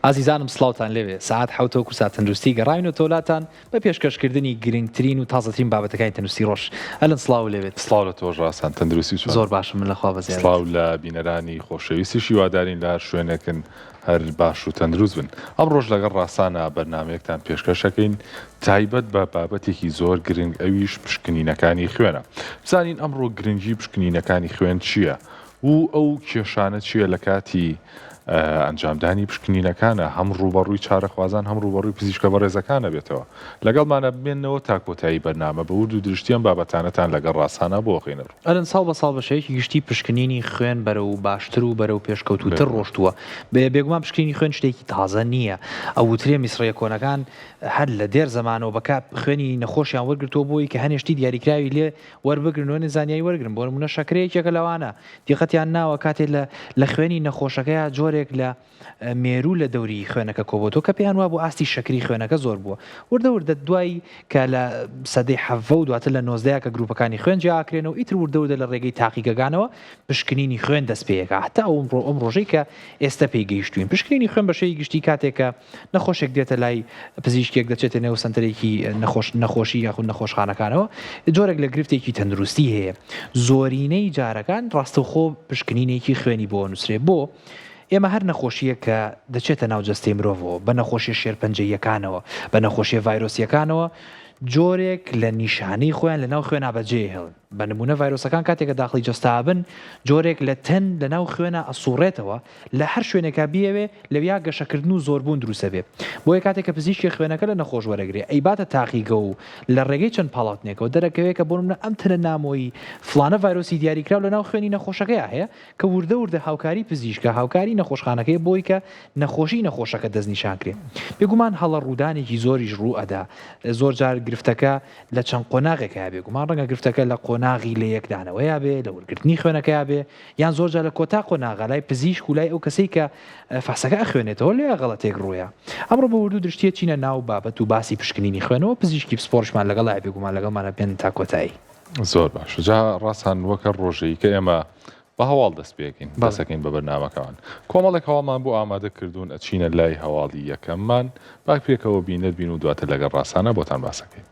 ئازیزانم سڵاوتان لێبێ سەعات حەوتە وەکو سات تەندروستی گەڕاوینەتەوە لاتان بە پێشکەشکردنی گرنگترین و تازەترین بابەتەکانی تەندروستی ڕۆژ ئەلەند سڵاوو لێبێت. سڵاو لە تۆش ڕاسان تەندروستی چۆنە؟ زۆر باشم من لەخوا بەزیابێت. سڵاو لە بینەرانی خۆشەویستیش هیوادارین لە هەر شوێنێکن هەر باش و تەندروست بن. ئەمڕۆش لەگەڵ ڕاسانا بەرنامەیەکتان پێشکەش ئەکەین تایبەت بە بابەتێکی زۆر گرنگ ئەویش پشکنینەکانی خوێنە. بزانین ئەمڕۆ گرنگی پشکنینەکانی خوێن چییە و ئەو کێشانە چییە لە کاتی ئەنجامدانی پشکنینەکانە هەم ڕووبەڕووی چارەخوازان هەم ڕووبەڕووی پزیشکە بەڕێزەکان ئەبێتەوە. لەگەڵمانە بمێننەوە تا کۆتایی بەرنامە بە ورد و درشتی ئەم بابەتانەتان لەگەڵ ڕاسانا بۆ ئەخەینە ڕوو. ئەلەن ساڵ بە ساڵ بە شێوەیەکی گشتی پشکنینی خوێن بەرەو باشتر و بەرەو پێشکەوتووتر ڕۆشتووە. بێگومان پشکنینی خوێن شتێکی تازە نییە. ئەوترێ میسڕییە کۆنەکان هەر لە دێر زەمانەوە بە کاپ خوێنی نەخۆشیان وەرگرتووە بۆ ئەوەی کە هەنێ شتی دیاریکراوی لێ وەربگرن و هەنێ زانیاری وەرگرن. بۆ نموونە شەکرە یەکێکە لەوانە. دیقەتیان ناوە کاتێ لە لە خوێنی نەخۆشەکەیا جۆرێک لە مێروو لە دەوری خوێنەکە کۆبۆتەوە کە پێیان وابوو ئاستی شەکری خوێنەکە زۆر بووە. وردە وردە دوای کە لە سەدەی حەڤە و دواتر لە نۆزدەیا کە گروپەکانی خوێن جیاکرێنەوە ئیتر وردە وردە لە ڕێگەی تاقیگەکانەوە پشکنینی خوێن دەست پێیەکا هەتا ئەو ئەم ڕۆژەی کە ئێستە پێی گەیشتووین. پشکنینی خوێن بە شێوەی گشتی کاتێک کە نەخۆشێک دێتە لای پزیشکێک دەچێتە نێو سەنتەرێکی نەخۆش نەخۆشی یاخود نەخۆشخانەکانەوە جۆرێک لە گرفتێکی تەندروستی هەیە زۆرینەی جارەکان ڕاستەوخۆ پشکنینێکی خوێنی بۆ نووسرێ بۆ ئێمە هەر نەخۆشییەک کە دەچێتە ناو جەستەی مرۆڤەوە بە نەخۆشیە شێرپەنجەییەکانەوە بە نەخۆشیە ڤایرۆسیەکانەوە جۆرێک لە نیشانەی خۆیان لە ناو خوێنا بەجێهێڵن بە نمونە ڤایرۆسەکان کاتێک کە داخڵی جەستە ئەبن جۆرێک لە تەن لە ناو خوێنا ئەسوڕێتەوە لە هەر شوێنێکا بیەوێ لەویا گەشەکردن و زۆربوون دروست ئەبێ بۆیە کاتێک کە پزیشکێک خوێنەکە لە نەخۆش وەرەگرێ ئەیباتە تاقیگە و لە ڕێگەی چەند پاڵاوتنێکەوە دەرەکەوێ کە بۆ نمونە ئەم تەنە نامۆیی فڵانە ڤایرۆسی دیاریکراو لە ناو خوێنی نەخۆشەکەیا هەیە کە وردە وردە هاوکاری پزیشکە هاوکاری نەخۆشخانەکەیە بۆی کە نەخۆشی نەخۆشەکە دەستنیشان کرێ. بێگومان هەڵە ڕوودانێکی زۆریش ڕوو ئەدا. زۆر جار گرفتەکە لە چەند قۆناغێکایە بێگومان ڕەنگە گرفتەکە لە قۆناغی لەیەکدانەوەیا بێ، لە وەرگرتنی خوێنەکەیا بێ، یان زۆر جار لە کۆتا قۆناغا لای پزیشک و لای ئەو کەسەی کە فەحسەکە ئەخوێنێتەوە لەوێ غەڵەتێک ڕوویا. ئەمڕۆ بە وردو درشتی ئەچینە ناو بابەت و باسی پشکنینی خوێنەوە، پزیشکی پسپۆڕیشمان لەگەڵایە بێگومان لەگەڵمانە بێن تا کۆتایی. زۆر باشە جا ڕاستان وەک هەر ڕۆژێی کە ئێمە بە هەواڵ دەست پێکەین دەسەکەین بە بەرنامەکەمان کۆمەڵێک هەواڵمان بۆ ئامادە کردوون ئەچینە لای هەواڵی یەکەممان با پێکەوە بینەر بین و دواتر لەگەڵ ڕاسانە بۆتان باسەکەین.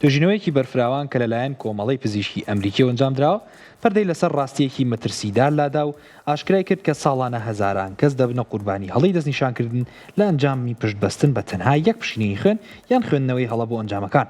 توێژینەوەیەکی بەرفراوان کە لەلایەن کۆمەڵەی پزیشکی ئەمریکیەوە ئەنجامدراوە، پەردەی لەسەر ڕاستییەکی مەترسیدار لادا و ئاشکرای کرد کە ساڵانە هەزاران کەس دەبنە قوربانی هەڵەی دەستنیشانکردن لە ئەنجامی پشتبەستن بە تەنها یەک پشکنینی خوێن یان خوێندنەوەی هەڵە بۆ ئەنجامەکان.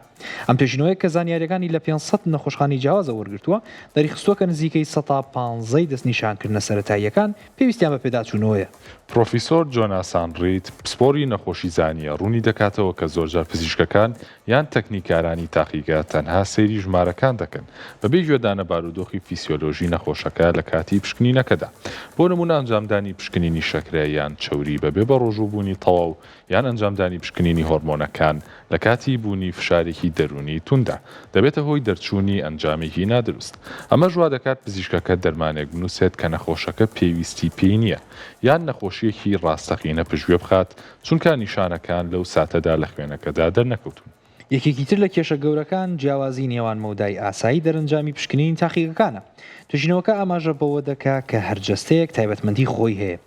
ئەم توێژینەوەیە کە زانیارییەکانی لە 500 نەخۆشخانەی جیاوازەوە وەرگرتووە، دەریخستووە کە نزیکەی سەتا پانزەی دەستنیشانکردنە سەرەتاییەکان پێویستیان بە پێداچوونەوەیە. پرۆفیسۆر جۆناسان ڕید، پسپۆڕی نەخۆشیزانییە، ڕوونی دەکاتەوە کە زۆرجار پزیشکەکان یان تەکنیکارانی تاقیگە تەنها سەیری ژمارەکان دەکەن بەبێ گوێدانە بارودۆخی فیسیۆلۆژی نەخۆشەکە لە کاتی پشکنینەکەدا. بۆ نموونە ئەنجامدانی پشکنینی شەکرە یان چەوری بەبێ بەڕۆژووبوونی تەواو یان ئەنجامدانی پشکنینی هۆرمۆنەکان لە کاتی بوونی فشارێکی دەروونی تونددا دەبێتە هۆی دەرچوونی ئەنجامێکی نادروست. ئەمەش وا دەکات پزیشکەکە دەرمانێک بنووسێت کە نەخۆشەکە پێویستی پێی نییە یان نەخۆشییەکی ڕاستەقینە پشتگوێ بخات چونکە نیشانەکان لەو ساتەدا لە خوێنەکەدا دەرنەکەوتوون. یەکێکی تر لە کێشە گەورەکان جیاوازی نێوان مەودای ئاسایی دەرەنجامی پشکنینی تاقیگەکانە. توێژینەوەکە ئاماژە بەوە دەکا کە هەر جەستەیەک تایبەتمەندی خۆی هەیە.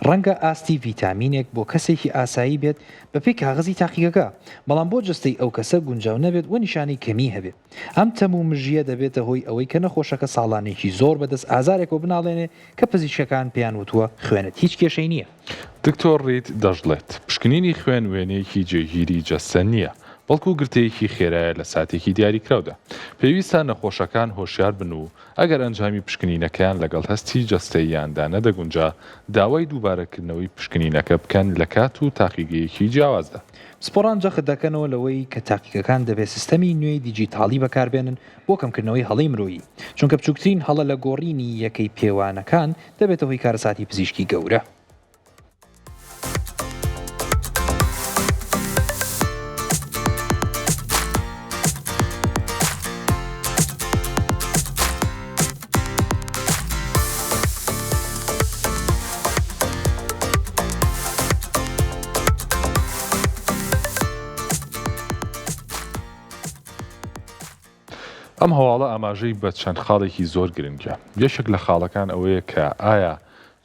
ڕەنگە ئاستی ڤیتامینێک بۆ کەسێکی ئاسایی بێت بەپێی کاغەزی تاقیگەکە، بەڵام بۆ جەستەی ئەو کەسە گونجاو نەبێت و نیشانەی کەمیی هەبێ. ئەم تەم و مژییە دەبێتە هۆی ئەوەی کە نەخۆشەکە ساڵانێکی زۆر بەدەست ئازارێکەوە بناڵێنێ کە پزیشکەکان پێیان وتووە خوێنت هیچ کێشەی نییە. دکتۆر ڕید دەشڵێت، پشکنینی خوێن وێنەیەکی جێگیری جەستە نییە، بەڵکو گرتەیەکی خێرایە لە ساتێکی دیاریکراودا. پێویستە نەخۆشەکان هۆشیار بن و ئەگەر ئەنجامی پشکنینەکەیان لەگەڵ هەستی جەستەییاندا نەدەگونجا، داوای دووبارەکردنەوەی پشکنینەکە بکەن لە کات و تاقیگەیەکی جیاوازدا. پسپۆڕان جەخت دەکەنەوە لەوەی کە تاقیگەکان دەبێت سیستەمی نوێی دیجیتاڵی بەکاربێنن بۆ کەمکردنەوەی هەڵەی مرۆیی، چونکە بچووکترین هەڵە لە گۆڕینی یەکەی پێوانەکان دەبێتە هۆی کارەساتی پزیشکی گەورە. ئەم هەواڵە ئاماژەی بە چەند خاڵێکی زۆر گرنگە، یەکێک لە خاڵەکان ئەوەیە کە ئایا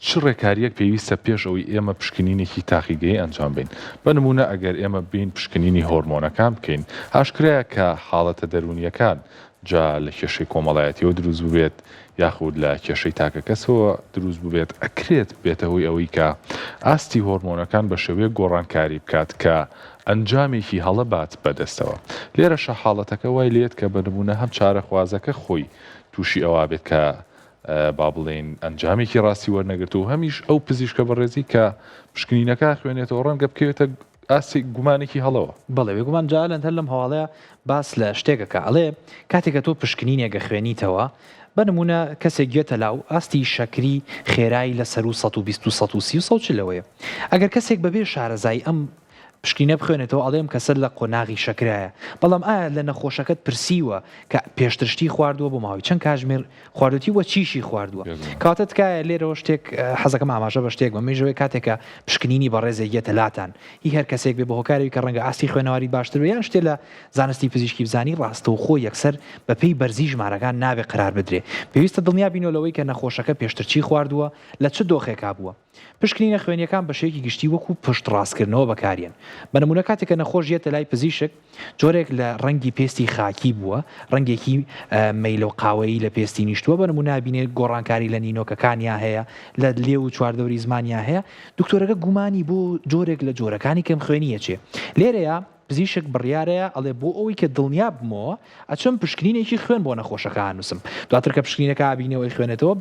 چ ڕێکارییەک پێویستە پێش ئەوەی ئێمە پشکنینێکی تاقیگەیی ئەنجام بەین؟ بە نموونە ئەگەر ئێمە بێین پشکنینی هۆرمۆنەکان بکەین، ئاشکرایە کە حاڵەتە دەروونییەکان جا لە کێشەی کۆمەڵایەتیەوە دروست بووبێت یاخود لە کێشەی تاکەکەسەوە دروست بووبێت، ئەکرێت ببێتە هۆی ئەوەی کە ئاستی هۆرمۆنەکان بە شێوەیەک گۆڕانکاری بکات کە ئەنجامێکی هەڵە بات بەدەستەوە. لێرەشا حاڵەتەکە وای لێت کە بە نموونە هەم چارەخوازەکە خۆی تووشی ئەوە بێت کە با بڵێین ئەنجامێکی ڕاستی وەرنەگرتووە و هەمیش ئەو پزیشکە بەڕێزی کە پشکنینەکە خوێنێتەوە ڕەنگە بکەوێتە ئاستی گومانێکی هەڵەوە. بەڵێ بێگومان جا ئەلەند هەر لەم هەواڵەیا باس لە شتێک ئەکا ئەڵێ کاتێک کە تۆ پشکنینێک ئەخوێنیتەوە بە نموونە کەسێک گوێتە لاو ئاستی شەکری خێرای لە سەروو 120 و 130 و 140 ەوەیە ئەگەر کەسێک بەبێ شارەزایی ئەم پشکنینە بخوێنێتەوە ئەڵێ ئەم کەسە لە قۆناغی شەکرایە بەڵام ئایا لە نەخۆشەکەت پرسیوە کە پێشتر شتی خواردووە بۆ ماوەی چەند کاژمێر خواردوتی وە چیشی خواردووە کەواتە تکایە لێرەوە شتێک حەزەکەم ئاماژە بە شتێک بەم منیش ئەوەیە کاتێک کە پشکنینی بەڕێزێک یەتە لاتان هی هەر کەسێک بێ بە هۆکارێک کە ڕەنگە ئاستی خوێنەواری باشتر بێ یان شتێ لە زانستی پزیشکی بزانی ڕاستەوخۆ یەکسەر بە پێی بەرزی ژمارەکان نابێ قەرار بدرێ پێویستە دڵنیا بینەوە لەوەی کە نەخۆشەکە پێشتر چی خواردووە لە چ دۆخێکا بووە پشکنینە خوێنیەکان بە شێوەیەکی گشتی وەکو پشتڕاستکردنەوە بەکاریەن. بە نموونە کاتێک کە نەخۆش یەتە لای پزیشک جۆرێک لە ڕەنگی پێستی خاکی بووە، ڕەنگێکی مەیلەو قاوەیی لە پێستی نیشتووە، بە نموونە ئەبینێ گۆڕانکاری لە نینۆکەکانیا هەیە، لە لێو و چواردەوری زمانیا هەیە، دکتۆرەکە گومانی بۆ جۆرێک لە جۆرەکانی کەمخوێنی ئەچێ. لێرەیا پزیشک بڕیارەیە ئەڵێ بۆ ئەوەی کە دڵنیا بمەوە ئەچم پشکنینێکی خوێن بۆ نەخۆشەکە ئەنووسم. دواتر کە پشکنینەکە ئەبینێ و ئەیخوێنێتەوە،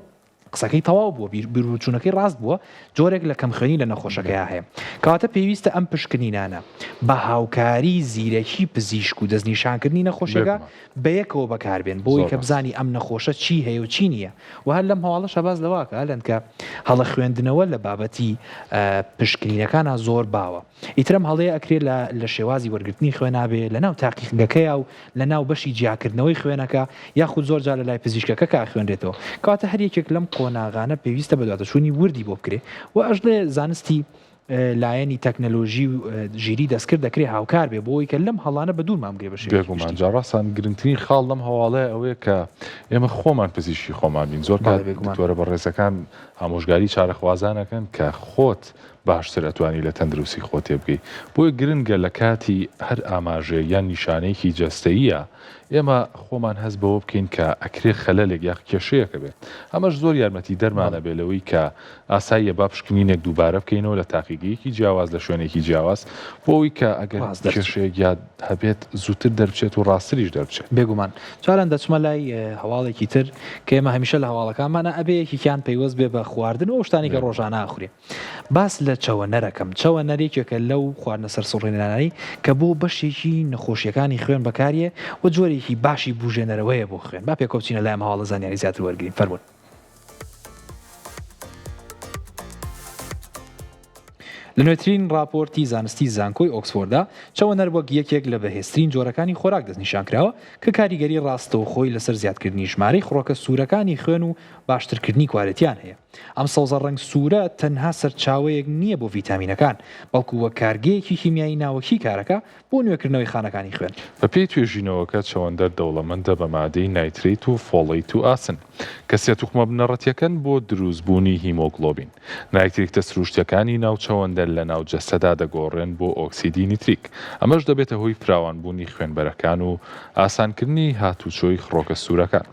قسەکەی تەواو بووە، بیروبۆچوونەکەی ڕاست بووە، جۆرێک لە کەمخوێنی لە نەخۆشەکەیا هەیە. کەواتە پێویستە ئەم پشکنینانە بە هاوکاری زیرەکی پزیشک و دەستنیشانکردنی نەخۆشیەکە بەیەکەوە بەکاربێن بۆ ئەوەی کە بزانی ئەم نەخۆشە چی هەیە و چی نییە. وە هەر لەم هەواڵەشا باس لەوە ئەکا ئەلەند کە هەڵە خوێندنەوە لە بابەتی پشکنینەکانا زۆر باوە. ئیتر ئەم هەڵەیە ئەکرێ لە لە شێوازی وەرگرتنی خوێنا بێ لە ناو تاقیقگەکەیا و لە ناو بەشی جیاکردنەوەی خوێنەکە یاخود زۆر جار لە لای پزیشکەکە کە ئەخوێنرێتەوە. کەواتە هەر یەکێک لەم قۆناغانە پێویستە بەدواداچوونی وردی بۆ بکرێ و ئەشڵێ زانستی لایەنی تەکنەلۆژی و ژیری دەستکرد دەکرێ هاوکار بێ بۆ ئەوەی کە لەم هەڵانە بەدوورمان بگرێ بە شێوەیەکی بێگومان گشتی. جا ڕاستان گرنگترین خاڵ لەم هەواڵەیە ئەوەیە کە ئێمە خۆمان پزیشکی خۆمان بین زۆر بەڵێ کات بێگومان. دکتۆرە بەڕێزەکان ئامۆژگاری چارەخوازان ئەکەن کە خۆت باشتر ئەتوانی لە تەندروستی خۆت تێبگەی بۆیە گرنگە لە کاتی هەر ئاماژەیەک یان نیشانەیەکی جەستەییە ئێمە خۆمان هەست بەوە بکەین کە ئەکرێ خەلەلێک یاخ کێشەیەک هەبێ ئەمەش زۆر یارمەتی دەرمان بەڵێ. ئەبێ لەوەی کە ئاساییە با پشکنینێک دووبارە بکەینەوە لە تاقیگەیەکی جیاواز لە شوێنێکی جیاواز بۆ ئەوەی کە ئەگەر ڕاست دەرچێت. کێشەیەک یا هەبێت زووتر دەربچێت و ڕاستتریش دەربچێت. بێگومان. جاران دەچمە لای هەواڵێکی تر کە ئێمە هەمیشە لە هەواڵەکانمانا ئەبێ یەکێکیان پەیوەست بێ بە خواردن و ئەو شتانەی کە بێگومان. ڕۆژانە ئەخورێ. باس لە چەوەنەر ئەکەم. چەوەنەر یەکێکە لەو خواردنە سەرسوڕهێنەرانەی کە بۆ بەشێکی نەخۆشییەکانی خوێن بەکاریێ و جۆرێکی باشی بوژێنەرەوەیە بۆ خوێن. با پێکەوە بچینە لای ئەم هەواڵە زانیاری زیاتر وەرگرین. فەرموون. لە نوێترین ڕاپۆرتی زانستی زانکۆی ئۆکسفۆردا، چەوەنەر وەک یەکێک لە بەهێزترین جۆرەکانی خۆراک دەستنیشانکراوە کە کاریگەری ڕاستەوخۆی لەسەر زیادکردنی ژمارەی خڕۆکە سوورەکانی خوێن و باشترکردنی کوالێتیان هەیە. ئەم سەوزە ڕەنگ سوورە تەنها سەرچاوەیەک نییە بۆ ڤیتامینەکان، بەڵکو وەک کارگەیەکی کیمیایی ناوەکی کارەکە بۆ نوێکردنەوەی خانەکانی خوێن. بەپێی توێژینەوەکە چەوەندەر دەوڵەمەندە بە مادەی نایترەیت و فۆڵەیت و ئاسن، کە سێ توخمە بنەڕەتییەکەن بۆ دروستبوونی هیمۆگڵۆبین. نایتریتە سروشتییەکانی ناو چەوەندەر لەناو جەستەدا دەگۆڕێن بۆ ئۆکسیدی نیتریک، ئەمەش دەبێتە هۆی فراوانبوونی خوێنبەرەکان و ئاسانکردنی هاتوچۆی خڕۆکە سوورەکان.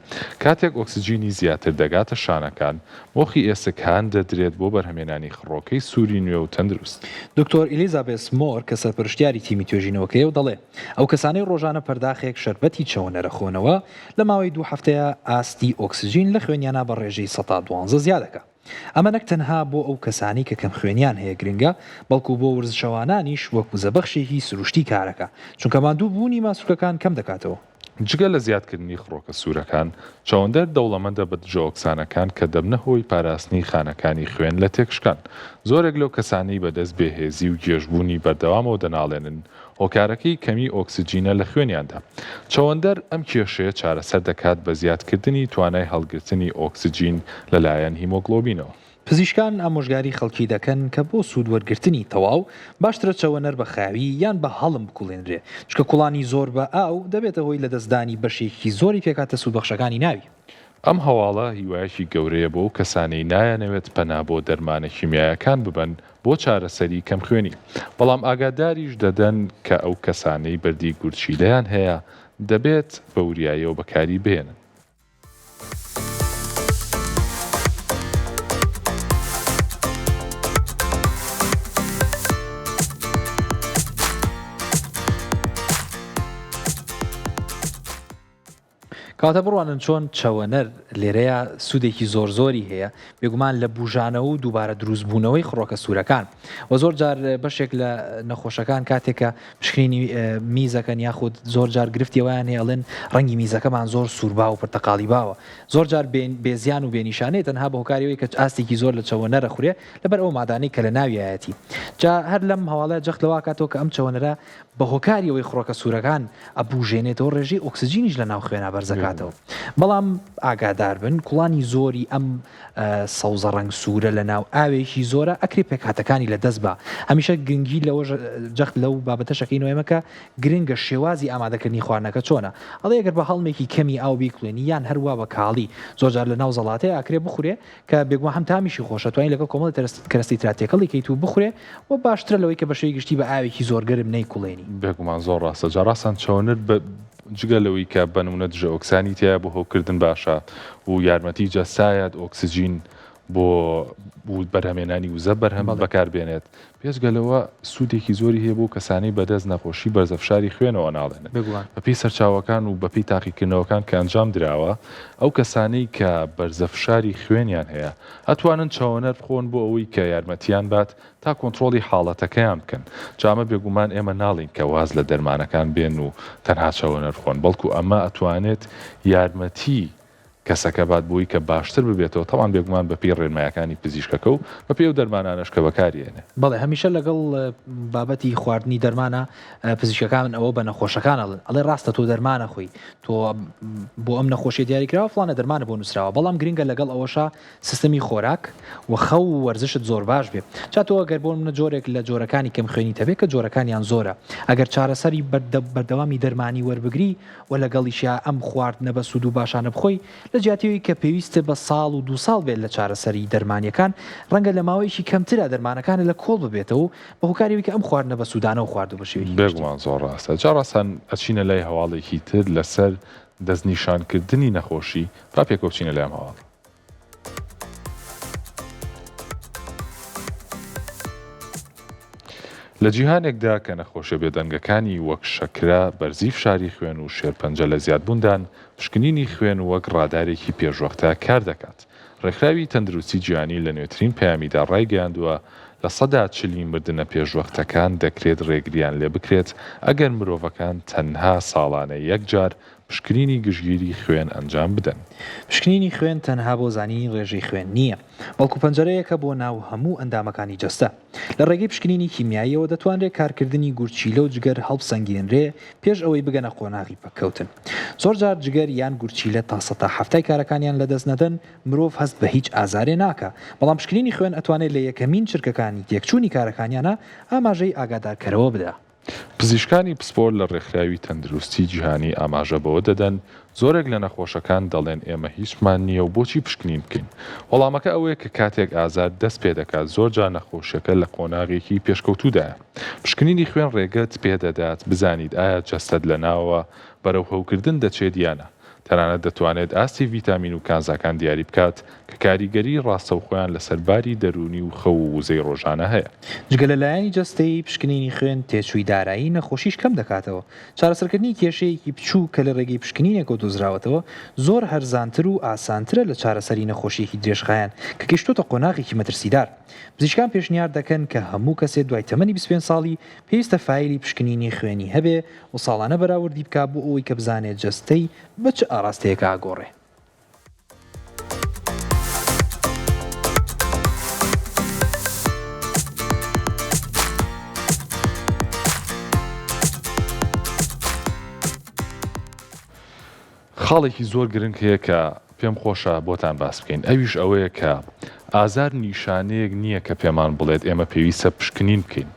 کاتێک ئۆکسجینی زیاتر دەگاتە شانەکان، مۆخی ئێسک هان دەدرێت بۆ بەرهەمێنانی خڕۆکەی سووری نوێ و تەندروست. دکتۆر ئیلیزابێس مۆر کە سەرپەرشتیاری تیمی توێژینەوەکەیە و دەڵێ، ئەو کەسانەی ڕۆژانە پەرداخێک شەربەتی چەوەنەرە خۆنەوە، لە ماوەی دوو هەفتەیا ئاستی ئۆکسجین لە خوێنیانا بە ڕێژەی 12% زیاد دەکا. ئەمە نەک تەنها بۆ ئەو کەسانەی کە کەمخوێنیان هەیە گرنگە، بەڵکو بۆ وەرزشەوانانیش وەک وزەبەخشێکی سروشتی کارەکا، چونکە ماندوو بوونی ماسولکەکان کەم دەکاتەوە. جگە لە زیادکردنی خڕۆکە سوورەکان، چەوەندەر دەوڵەمەندە بە دژەئۆکسانەکان کە دەبنە هۆی پاراستنی خانەکانی خوێن لە تێکشکان. زۆرێک لەو کەسانەی بەدەست بێهێزی و گێژبوونی بەردەوامەوە دەناڵێنن، هۆکارەکەی کەمی ئۆکسجینە لە خوێنیاندا. چەوەندەر ئەم کێشەیە چارەسەر دەکات بە زیادکردنی توانای هەڵگرتنی ئۆکسجین لەلایەن هیمۆگڵۆبینەوە. پزیشکان ئامۆژگاری خەڵکی دەکەن کە بۆ سوود وەرگرتنی تەواو، باشترە چەوەنەر بە خاوی یان بە هەڵم بکوڵێنرێ، چونکە کوڵانی زۆر بە ئاو دەبێتە هۆی لەدەستدانی بەشێکی زۆری پێکهاتە سوودبەخشەکانی ناوی. ئەم هەواڵە هیوایەکی گەورەیە بۆ ئەو کەسانەی نایانەوێت پەنا بۆ دەرمانە کیمیایەکان ببەن بۆ چارەسەری کەمخوێنی، بەڵام ئاگاداریش دەدەن کە ئەو کەسانەی بەردی گورچیلەیان هەیە دەبێت بە وریاییەوە بەکاری بهێنن. کەواتە بڕوانن چۆن چەوەنەر لێرەیا سوودێکی زۆر زۆری هەیە، بێگومان لە بوژانەوە و دووبارە دروستبوونەوەی خڕۆکە سوورەکان و زۆر جار بەشێک لە نەخۆشەکان کاتێک کە پشکنینی میزەکەن یاخود زۆر جار گرفتی ئەویان هەیە ئەڵێن ڕەنگی میزەکەمان زۆر سوورباو و پرتەقاڵی باوە زۆر جار بێزیان و بێنیشانەیە تەنها بە هۆکاری ئەوەی کە ئاستێکی زۆر لە چەوەنەرە خورێ لەبەر ئەو مادانەی کە لە ناویایەتی جا هەر لەم هەواڵە جەخت لەوە کاتەوە کە ئەم چەوەنەرە بە هۆکاری ئەوەی خڕۆکە سوورەکان ئەبوژێنێتەوە ڕێژەی ئۆکسجینیش لە ناو خوێنا بەرزەکاتەوە بەڵام ئاگاداربن کوڵانی زۆری ئەم سەوزە ڕەنگ سوورە لە ناو ئاوێکی زۆرە ئەکرێ پێکهاتەکانی لە دەست با هەمیشە گرنگی لەوە جەخت لەو بابەتەشەکەینەوە ئێمە کە گرنگە شێوازی ئامادەکردنی خواردنەکە چۆنە ئەڵێ ئەگەر بە هەڵمێکی کەمی ئاو بیکڵێنی یان هەروا بە کاڵی زۆرجار لە ناو زەڵاتەیە ئەکرێ بخورێ کە بێگومان هەم تامیشی خۆشە توانی لەگەڵ کۆمەڵی کەرەستەی ترا تێکەڵی کەیت و بخورێ و باشترە لەوەی کە بە شێوەی گشتی بە ئاوێکی زۆر گەرم نەیکوڵێنی. بێگومان زۆر ڕاستە جا ڕاستان چەوەنر بە جگە لەوەی کە بە نمونە دژە ئۆکسانی تیایە بۆ هەوکردن باشە و یارمەتی جەستایەت ئۆکسجین بۆ بەرهەمێنانی وزە بەرهەم بەکار بێنێت بێجگە لەوە سوودێکی زۆری هەیە بۆ کەسانەی بەدەست نەخۆشی بەرزە فشاری خوێنەوە ناڵێنن. بەپێی سەرچاوەکان و بەپێی تاقیکردنەوەکان کە ئەنجام دراوە ئەو کەسانەی کە بەرزە فشاری خوێنیان هەیە ئەتوانن چەوەنەر بخۆن بۆ ئەوەی کە یارمەتیان بات تا کۆنتڕۆڵی حاڵەتەکەیان بکەن جا ئەمە بێگومان ئێمە ناڵێین کە واز لە دەرمانەکان بێن و تەنها چەوەنەر بخۆن بەڵکو ئەمە ئەتوانێت یارمەتی کەسەکە بات بۆی کە باشتر ببێتەوە تەبعەن بێگومان بەپێی ڕێنمایەکانی پزیشکەکە و بەپێی ئەو دەرمانانەش کە بەکاری ئێنێ. بەڵێ هەمیشە لەگەڵ بابەتی خواردنی دەرمانە پزیشکەکان ئەوە بە نەخۆشەکان ئەڵێن ئەڵێ ڕاستە تۆ دەرمانە خۆی تۆ بۆ ئەم نەخۆشیە دیاریکراوە فڵانە دەرمانە بۆ نووسراوە بەڵام گرنگە لەگەڵ ئەوەشا سیستەمی خۆراک و خەو و وەرزشت زۆر باش بێ جا تۆ ئەگەر بۆ نمونە جۆرێک لە جۆرەکانی کەمخوێنیت هەبێ کە جۆرەکانیان زۆرە ئەگەر چارەسەری بەردەوامی دەرمانی وەربگری و لەگەڵیشیا ئەم خواردنە بەسوود و باشانە بخۆی لە جیاتی ئەوەی کە پێویستت بە ساڵ و دوو ساڵ بێت لە چارەسەری دەرمانیەکان ڕەنگە لە ماوەیەکی کەمترا دەرمانەکانت لە کۆڵ ببێتەوە و بە هۆکاری ئەوەی کە ئەم خواردنە بەسوودانەو خواردوو بە شێوەیەکی گشتی. بێگومان زۆر ڕاستە جا ڕاستان ئەچینە لای هەواڵێکی تر لەسەر دەستنیشانکردنی نەخۆشی، با پێکەوە بچینە لای ئەم هەواڵە. لە جیهانێکدا کە نەخۆشیە بێدەنگەکانی وەک شەکرە، بەرزی فشاری خوێن و شێرپەنجە لە زیادبووندان، پشکنینی خوێن وەک ڕادارێکی پێشوەختە کاردەکات. ڕێکخراوی تەندروستی جیهانی لە نوێترین پەیامیدا ڕایگەیاندووە، 40% ی مردنە پێشوەختەکان دەکرێت ڕێگریان لێبکرێت ئەگەر مرۆڤەکان تەنها ساڵانە یەک جار پشکنینی گشتگیری خوێن ئەنجام بدەن. پشکنینی خوێن تەنها بۆ زانینی ڕێژەی خوێن نییە، بەڵکو پەنجەرەیەکە بۆ ناو هەموو ئەندامەکانی جەستە. لە ڕێگەی پشکنینی کیمیاییەوە دەتوانرێ کارکردنی گورچیلە و جگەر هەڵبسەنگێنرێ پێش ئەوەی بگەنە قۆناغی پەککەوتن. زۆرجار جگەر یان گورچیلە تا 70% کارەکانیان لەدەست نەدەن مرۆڤ هەست بە هیچ ئازارێ ناکا، بەڵام پشکنینی خوێن ئەتوانێ لە یەکەمین چرکەکانی تێکچوونی کارەکانیانا ئاماژەی ئاگادارکەرەوە بدا. پزیشکانی پسپۆر لە ڕێکخراوی تەندروستی جیهانی ئاماژە بەوە دەدەن، زۆرێک لە نەخۆشەکان دەڵێن ئێمە هیچمان نییە و بۆچی پشکنین بکەین؟ وەڵامەکە ئەوەیە کە کاتێک ئازار دەست پێدەکات زۆرجار نەخۆشیەکە لە قۆناغێکی پێشکەوتوودایە. پشکنینی خوێن ڕێگەت پێدەدات بزانیت ئایا جەستەت لە ناوەوە بەرەو هەوکردن دەچێت یان نا. تەنانەت دەتوانێت ئاستی ڤیتامین و کانزاکان دیاری بکات کە کاریگەری ڕاستەوخۆیان لەسەر باری دەروونی و خەو و وزەی ڕۆژانە هەیە. جگە لە لایەنی جەستەیی، پشکنینی خوێن تێچووی دارایی نەخۆشیش کەم دەکاتەوە. چارەسەرکردنی کێشەیەکی بچووک کە لە ڕێگەی پشکنینێکەوە دۆزراوەتەوە، زۆر هەرزانتر و ئاسانترە لە چارەسەری نەخۆشییەکی درێژخایەن کە گەیشتۆتە قۆناغێکی مەترسیدار. پزیشکان پێشنیار دەکەن کە هەموو کەسێ دوای تەمەنی 25 ساڵی پێویستە فایلی پشکنینی خوێنی هەبێ و ساڵانە بەراوردی بکا بۆ ئەوەی کە بزانێ جەستەی بە چ ئاراستەیەکا ئەگۆڕێ. خاڵێکی زۆر گرنگ هەیە کە. پێم خۆشە بۆتان باس بکەین ئەویش ئەوەیە کە ئازار نیشانەیەک نییە کە پێمان بڵێت ئێمە پێویستە پشکنین بکەین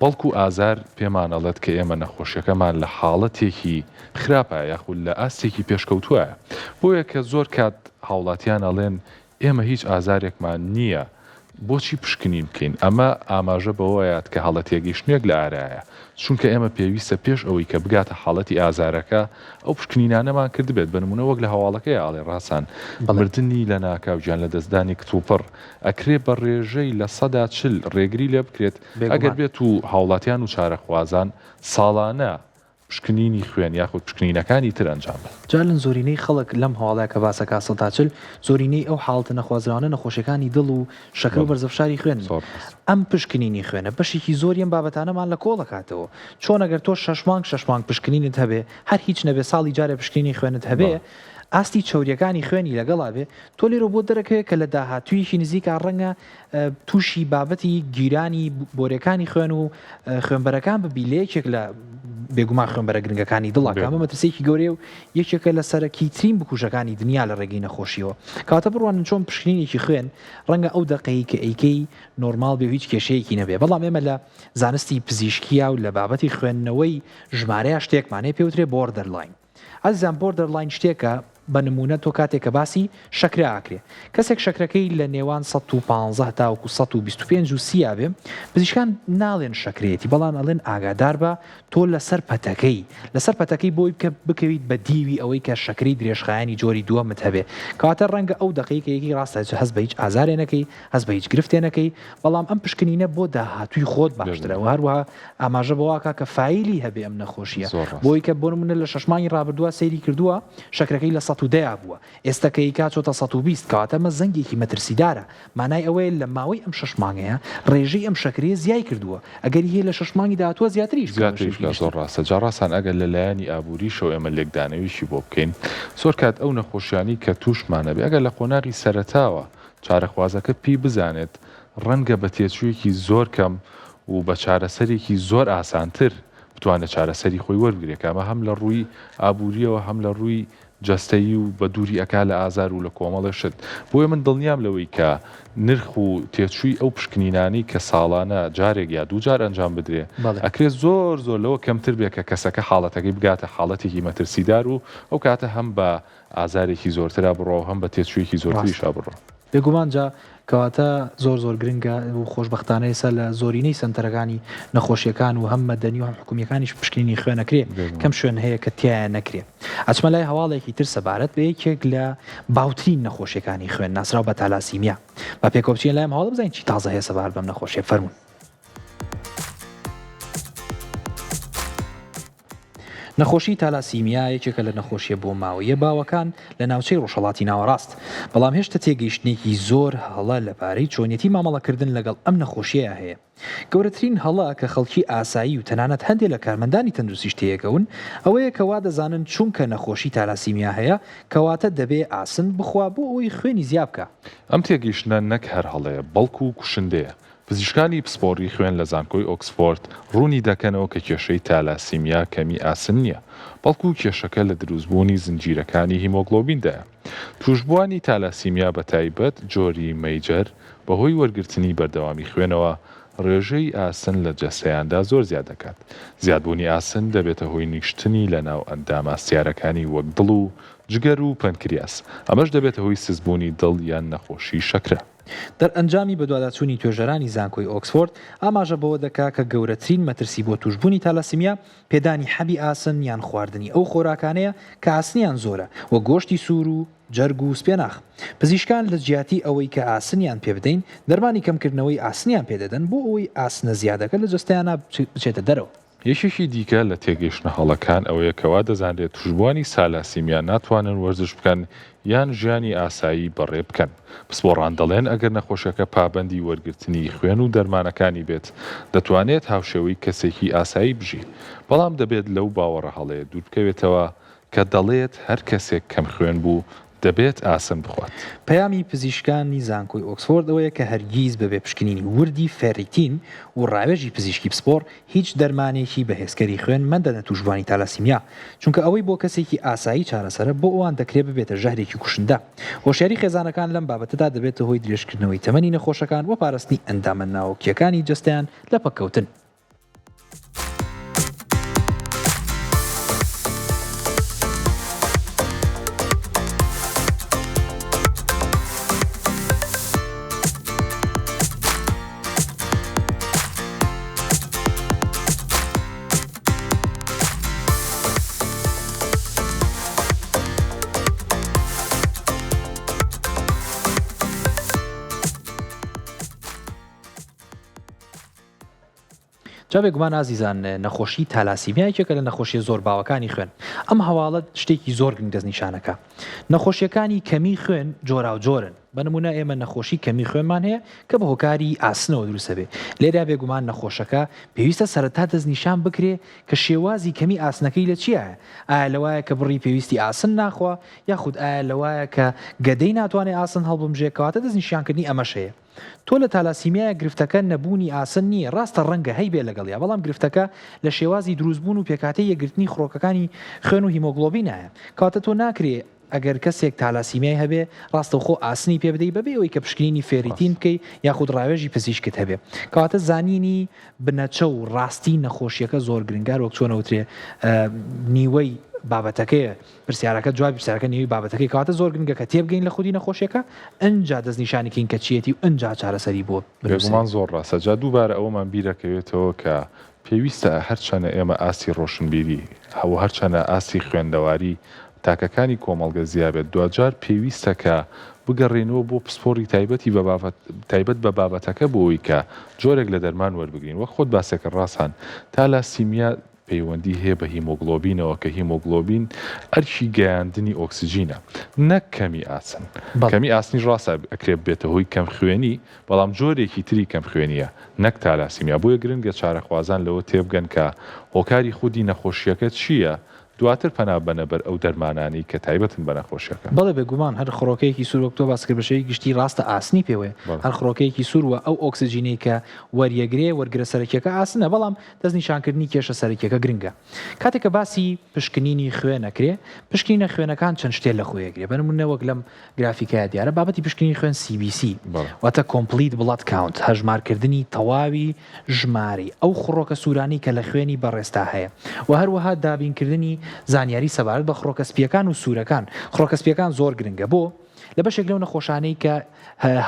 بەڵکو ئازار پێمان ئەڵێت کە ئێمە نەخۆشیەکەمان لە حاڵەتێکی خراپە یاخود لە ئاستێکی پێشکەوتوایە بۆیە کە زۆر کات هاوڵاتیان ئەڵێن ئێمە هیچ ئازارێکمان نییە بۆچی پشکنین بکەین؟ ئەمە ئاماژە بەوەیات کە هەڵە تێگەیشتنێک لە ئارایە، چونکە ئێمە پێویستە پێش ئەوەی کە بگاتە حاڵەتی ئازارەکە ئەو پشکنینانەمان کردبێت، بە نموونە وەک لە هەواڵەکەیا ئەڵێ ڕاسان بەڵێ. مردنی لەناکاو گیانلەدەستدانی کتوپڕ ئەکرێ بە ڕێژەی 40% ڕێگری لێبکرێت ئەگەر بێگومان. بێت و هاوڵاتیان و چارەخوازان ساڵانە پشکنینی خوێن یاخود پشکنینەکانی تر ئەنجام بدەن. جا لەن زۆرینەی خەڵک لەم هەواڵەیا کە باس ئەکا 40% زۆرینەی ئەو حاڵەتە نەخوازراوانە نەخۆشیەکانی دڵ و شەکرە و بەڵێ بەرزە فشاری خوێنن. زۆر ڕاستە. ئەم پشکنینی خوێنە بەشێکی زۆری ئەم بابەتانەمان لە کۆڵ ئەکاتەوە. چۆن ئەگەر تۆ شەش مانگ شەش مانگ پشکنینت هەبێ هەر هیچ نەبێ ساڵی جارێ پشکنینی خوێنت هەبێ بەڵێ. ئاستی چەوریەکانی خوێنی لەگەڵا بێ تۆ لێرەوە بۆت دەرەکەوێ کە لە داهاتوویەکی نزیکا ڕەنگە تووشی بابەتی گیرانی بۆرێکانی خوێن و خوێنبەرەکان ببی لە یەکێک لە بێگومان خوێنبەرە گرنگەکانی دڵە کە ئەمە مەترسیەکی گەورەیە و یەکێکە لە سەرەکیترین بکوژەکانی دنیا لە ڕێگەی نەخۆشیەوە. کەواتە بڕوانن چۆن پشکنینێکی خوێن ڕەنگە ئەو دەقەی کە ئەیکەی نۆرماڵ بێ و هیچ کێشەیەکی نەبێ بەڵام ئێمە لە زانستی پزیشکیا و لە بابەتی خوێندنەوەی ژمارەیا شتێکمان هەیە پێوترێ borderline. ئازیزان borderline شتێکە بە نموونە تۆ کاتێک کە باسی شەکرە ئاکرێ کەسێک شەکرەکەی لە نێوان 115 تاوەکو 125 و سی بێ پزیشکان ناڵێن شەکرەیەتی بەڵام ئەڵێن ئاگادار بە تۆ لەسەر پەتەکەی لەسەر پەتەکەی بۆی بکە بکەویت بە دیوی ئەوەی کە شەکرەی درێژخایەنی جۆری دووەمت هەبێ کەواتە ڕەنگە ئەو دەقەی کە یەکی ڕاستە هەست بە هیچ ئازارێ نەکەی هەست بە هیچ گرفتێ نەکەی بەڵام ئەم پشکنینە بۆ داهاتووی خۆت باشترە و هەروەها ئاماژە بەوە ئەکا کە فایلی هەبێ ئەم نەخۆشیە زۆر ڕاستە. بۆی کە بۆ نمونە لە شەش مانگی ڕابردووە سەیری کردووە شەکرەکەی لە 110 یا بووە ئێستا کە ئیکا چۆتە 120 کەواتە ئەمە زەنگێکی مەترسیدارە مانای ئەوەیە لە ماوەی ئەم شەش مانگەیە ڕێژەی ئەم شەکرەیە زیای کردووە ئەگەری هەیە لە شەش مانگی داهاتووە زیاتریش بکا بە زیاتریش شێوەیەکی بکا گشتی. زۆر ڕاستە جا ڕاستان ئەگەر لە لایەنی ئابووریشەوە ئێمە لێکدانەویشی بۆ بکەین زۆر کات ئەو نەخۆشیانەی کە تووشمان ئەبێ ئەگەر لە قۆناغی سەرەتاوە چارەخوازەکە پێی بزانێت ڕەنگە بە تێچوویەکی زۆر کەم و بە چارەسەرێکی زۆر ئاسانتر بتوانێت چارەسەری خۆی وەربگرێت کە ئەمە هەم لە ڕووی ئابوورییەوە هەم لە ڕووی جەستەیی و بە دووری ئەکا لە ئازار و لە کۆمەڵێ شت بۆیە من دڵنیام لەوەی کە نرخ و تێچووی ئەو پشکنینانەی کە ساڵانە جارێک یا دووجار ئەنجام بدرێ بەڵێ. ئەکرێ زۆر زۆر لەوە کەمتر بێ کە کەسەکە حاڵەتەکەی بگاتە حاڵەتێکی مەترسیدار و ئەو کاتە هەم بە ئازارێکی زۆرترا بڕوا و هەم بە تێچوویەکی ڕاستە. زۆرتریشا بڕوا. بێگومان جا کەواتە زۆر زۆر گرنگە و خۆشبەختانە ئێستا لە زۆرینەی سەنتەرەکانی نەخۆشیەکان و هەم مەدەنی و هەم حکومیەکانیش پشکنینی خوێن ئەکرێ بێگومان. کەم شوێن هەیە کە تیایا نەکرێ. ئەچمە لای هەواڵێکی تر سەبارەت بە یەکێک لە باوترین نەخۆشیەکانی خوێن ناسراو بە تالاسیمیا. با پێکەوە بچینە لای ئەم هەواڵە بزانین چی تازە هەیە سەبارەت بەم نەخۆشیە. فەرموون. نەخۆشی تالاسیمیا یەکێکە لە نەخۆشیە بۆماوەییە باوەکان لە ناوچەی ڕۆژهەڵاتی ناوەڕاست، بەڵام هێشتا تێگەیشتنێکی زۆر هەڵە لەبارەی چۆنیەتی مامەڵەکردن لەگەڵ ئەم نەخۆشیەیا هەیە. گەورەترین هەڵە کە خەڵکی ئاسایی و تەنانەت هەندێ لە کارمەندانی تەندروستیش تێیەکەون ئەوەیە کە وا دەزانن چونکە نەخۆشی تالاسیمیا هەیە کەواتە دەبێ ئاسن بخوا بۆ ئەوەی خوێنی زیا بکا. ئەم تێگەیشتنە نەک هەر هەڵەیە، بەڵکو کوشندەیە. پزیشکانی پسپۆڕی خوێن لە زانکۆی ئۆکسفۆرد ڕوونی دەکەنەوە کە کێشەی تالاسیمیا کەمی ئاسن نییە، بەڵکو کێشەکە لە دروستبوونی زنجیرەکانی هیمۆگڵۆبیندایە. تووشبووانی تالاسیمیا بە تایبەت جۆری مەیجەر بەهۆی وەرگرتنی بەردەوامی خوێنەوە ڕێژەی ئاسن لە جەستەیاندا زۆر زیاد دەکات. زیادبوونی ئاسن دەبێتە هۆی نیشتنی لەناو ئەندامە هەستیارەکانی وەک دڵ و جگەر و پەنکریاس، ئەمەش دەبێتە هۆی سستبوونی دڵ یان نەخۆشی شەکرە. دەرئەنجامی بەدواداچوونی توێژەرانی زانکۆی ئۆکسفۆرد ئاماژە بەوە دەکا کە گەورەترین مەترسی بۆ تووشبوونی تالاسیمیا پێدانی حەبی ئاسن یان خواردنی ئەو خۆراکانەیە کە ئاسنیان زۆرە وەک گۆشتی سوور و جەرگ و سپێناخ. پزیشکان لە جیاتی ئەوەی کە ئاسنیان پێ بدەین دەرمانی کەمکردنەوەی ئاسنیان پێ دەدەن بۆ ئەوەی ئاسنە زیادەکە لە جەستەیانا بچێتە دەرەوە. یەکێکی دیکە لە تێگەیشتنە هەڵەکان ئەوەیە کە وا دەزانرێت تووشبووانی سالاسیمیا ناتوانن وەرزش بکەن یان ژیانی ئاسایی بەڕێ بکەن. پسپۆڕان دەڵێن ئەگەر نەخۆشەکە پابەندی وەرگرتنی خوێن و دەرمانەکانی بێت، دەتوانێت هاوشێوەی کەسێکی ئاسایی بژی. بەڵام دەبێت لەو باوەڕە هەڵەیە دووربکەوێتەوە کە دەڵێت هەر کەسێک کەمخوێن بوو. دەبێت ئاسن بخوات. پەیامی پزیشکانی زانکۆی ئۆکسفۆرد ئەوەیە کە هەرگیز بەبێ پشکنینی وردی فێریتین و ڕاوێژی پزیشکی پسپۆڕ هیچ دەرمانێکی بەهێزکەری خوێن مەدەنە تووشبووانی تالاسیمیا، چونکە ئەوەی بۆ کەسێکی ئاسایی چارەسەرە بۆ ئەوان دەکرێ ببێتە ژەهرێکی کوشندە. هۆشیاری خێزانەکان لەم بابەتەدا دەبێتە هۆی درێژکردنەوەی تەمەنی نەخۆشەکان و پاراستنی ئەندامە ناوکییەکانی جەستەیان لە پەککەوتن. جا بێگومان ئازیزان نەخۆشی تالاسیمیا یەکێکە لە نەخۆشیە زۆر باوەکانی خوێن ئەم هەواڵە شتێکی زۆر گرنگ دەستنیشانەکە نەخۆشیەکانی کەمی خوێن جۆراوجۆرن بە نمونە ئێمە نەخۆشی کەمی خوێنمان هەیە کە بە هۆکاری ئاسنەوە دروستە بێ لێرە بێگومان نەخۆشەکە پێویستە سەرەتا دەستنیشان بکرێ کە شێوازی کەمی ئاسنەکەی لە چیایە ئایا لەوایە کە بڕی پێویستی ئاسن ناخوا یاخود ئایا لەوایە کە گەدەی ناتوانێ ئاسن هەڵبمژێ کەواتە دەستنیشانکردنی ئەمەش هەیە تۆ لە تالاسیمیایە گرفتەکە نەبوونی ئاسن نییە، ڕاستە ڕەنگە هەیبێ لەگەڵیا، بەڵام گرفتەکە لە شێوازی دروستبوون و پێکهاتەی یەکگرتنی خڕۆکەکانی خوێن و هیمۆگڵۆبینایە. کەواتە تۆ ناکرێ ئەگەر کەسێک تالاسیمیای هەبێ ڕاستەوخۆ ئاسنی پێ بدەی بەبێ ئەوەی کە پشکنینی فێریتین بکەی یاخود ڕاوێژی پزیشکت هەبێ. کەواتە زانینی بنەچە و ڕاستی نەخۆشیەکە زۆر گرنگە هەروەک چۆن ئەوترێ نیوەی بابەتەکەیە پرسیارەکە جوابی پرسیارەکە نیوەی بابەتەکەی کەواتە زۆر گرنگە کە تێبگەین لە خودی نەخۆشیەکە ئنجا دەستنیشانی کەین کە چیەتی و ئنجا چارەسەری بۆ بنوسرێ. بێگومان زۆر ڕاستە جا دووبارە ئەوەمان بیرەکەوێتەوە کە پێویستە هەرچەنە ئێمە ئاستی ڕۆشنبیری و هەرچەنە ئاستی خوێندەواری تاکەکانی کۆمەڵگە زیابێت دواجار پێویستە کە بگەڕێینەوە بۆ پسپۆڕی تایبەتی بە تایبەت بە بابەتەکە بۆ ئەوەی کە جۆرێک لە دەرمان وەربگرین وەک خۆت باسێکە ڕاسان تالاسیمیا پەیوەندی هەیە بە هیمۆگڵۆبینەوە کە هیمۆگڵۆبین ئەرکی گەیاندنی ئۆکسجینە نەک کەمی ئاسن. کەمی ئاسنیش ڕاستە ئەکرێ ببێتە هۆی کەمخوێنی بەڵام جۆرێکی تری کەمخوێنییە نەک تالاسیمیا بۆیە گرنگە چارەخوازان لەوە تێبگەن کە هۆکاری خودی نەخۆشییەکە چییە دواتر پەنا بەنە بەر ئەو دەرمانانەی کە تایبەتن بە نەخۆشیەکە. بەڵێ بێگومان هەر خڕۆکەیەکی سوور وەک تۆ باست کرد بە شێوەی گشتی ڕاستە ئاسنی پێوەیە هەر خڕۆکەیەکی سوور وە ئەو ئۆکسجینەی کە وەریەگرێ وەرگرە سەرەکیەکە ئاسنە بەڵام دەستنیشانکردنی کێشە سەرەکیەکە گرنگە کاتێک کە باسی پشکنینی خوێن ئەکرێ، پشکنینە خوێنەکان چەند شتێ لە خۆی ئەگرێ، بە نمونە وەک لەم گرافیکەیا دیارە بابەتی پشکنینی خوێن CBC واتە Complete Blood Count هەژمارکردنی تەواوی ژمارەی ئەو خڕۆکە سوورانەی کە لە خوێنی بەڕێزتا هەیە و هەروەها دابینکردنی زانیاری سەبارەت بە خڕۆکە سپییەکان و سوورەکان، خڕۆکە سپییەکان زۆر گرنگە بۆ؟ لە بەشێک لەو نەخۆشانەی کە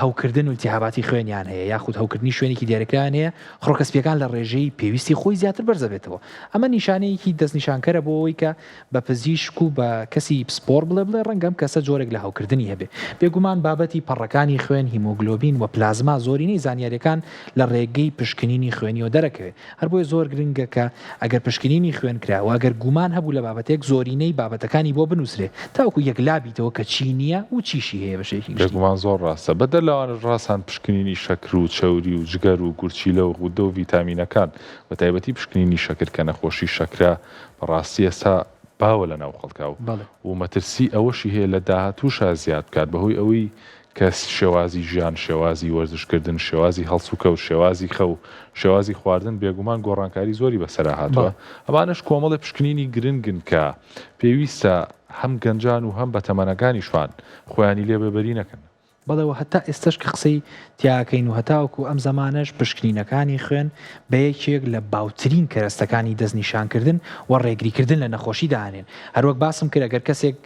هەوکردن و التهاباتی خوێنیان هەیە یاخود هەوکردنی شوێنێکی دیاریکراویان هەیە، خڕۆکە سپییەکان لە ڕێژەی پێویستی خۆی زیاتر بەرزەبێتەوە. ئەمە نیشانەیەکی دەستنیشانکەرە بۆ ئەوەی کە بە پزیشک و بە کەسی پسپۆڕ بڵێ بڵێ ڕەنگە ئەم کەسە جۆرێک لە هەوکردنی هەبێ. بێگومان بابەتی پەڕەکانی خوێن، هیمۆگلۆبین، و پلازما زۆرینەی زانیارییەکان لە ڕێگەی پشکنینی خوێنیەوە دەرەکەوێ. هەر بۆیە زۆر گرنگە کە ئەگەر پشکنینی خوێن کرا و ئەگەر گومان هەبوو لە بابەتێک زۆرینەی بابەتەکانی بۆ بنووسرێ تاوەکو یەکلا بیتەوە کە چی نییە و چیشی هەیە بە شێوەیەکی گشتی. بێگومان زۆر ڕاستە. بەدەر لەوانەش ڕاسان پشکنینی شەکر و چەوری و جگەر و گورچیلە و غودە و ڤیتامینەکان بە تایبەتی پشکنینی شەکر کە نەخۆشی شەکرە بە ڕاستی ئێستا باوە لە ناو خەڵکا و و مەترسی ئەوەشی هەیە لە داهاتووشا زیاد بکات بەهۆی ئەوەی کە شێوازی ژیان، شێوازی وەرزشکردن، شێوازی هەڵسوکەوت، شێوازی خەو، شێوازی خواردن بێگومان گۆڕانکاری زۆری بەسەرا هاتووە. ئەمانەش کۆمەڵێ پشکنینی گرنگن کە پێویستە هەم گەنجان و هەم بەتەمەنەکانیشمان خۆیانی لێ بێبەری نەکەن. بەڵێ و هەتا ئێستەش کە قسەی تیاکەین و هەتاوەکو ئەم زەمانەش پشکنینەکانی خوێن بە یەکێک لە باوترین کەرەستەکانی دەستنیشانکردن و ڕێگریکردن لە نەخۆشی دائەنێن. هەروەک باسم کرد ئەگەر کەسێک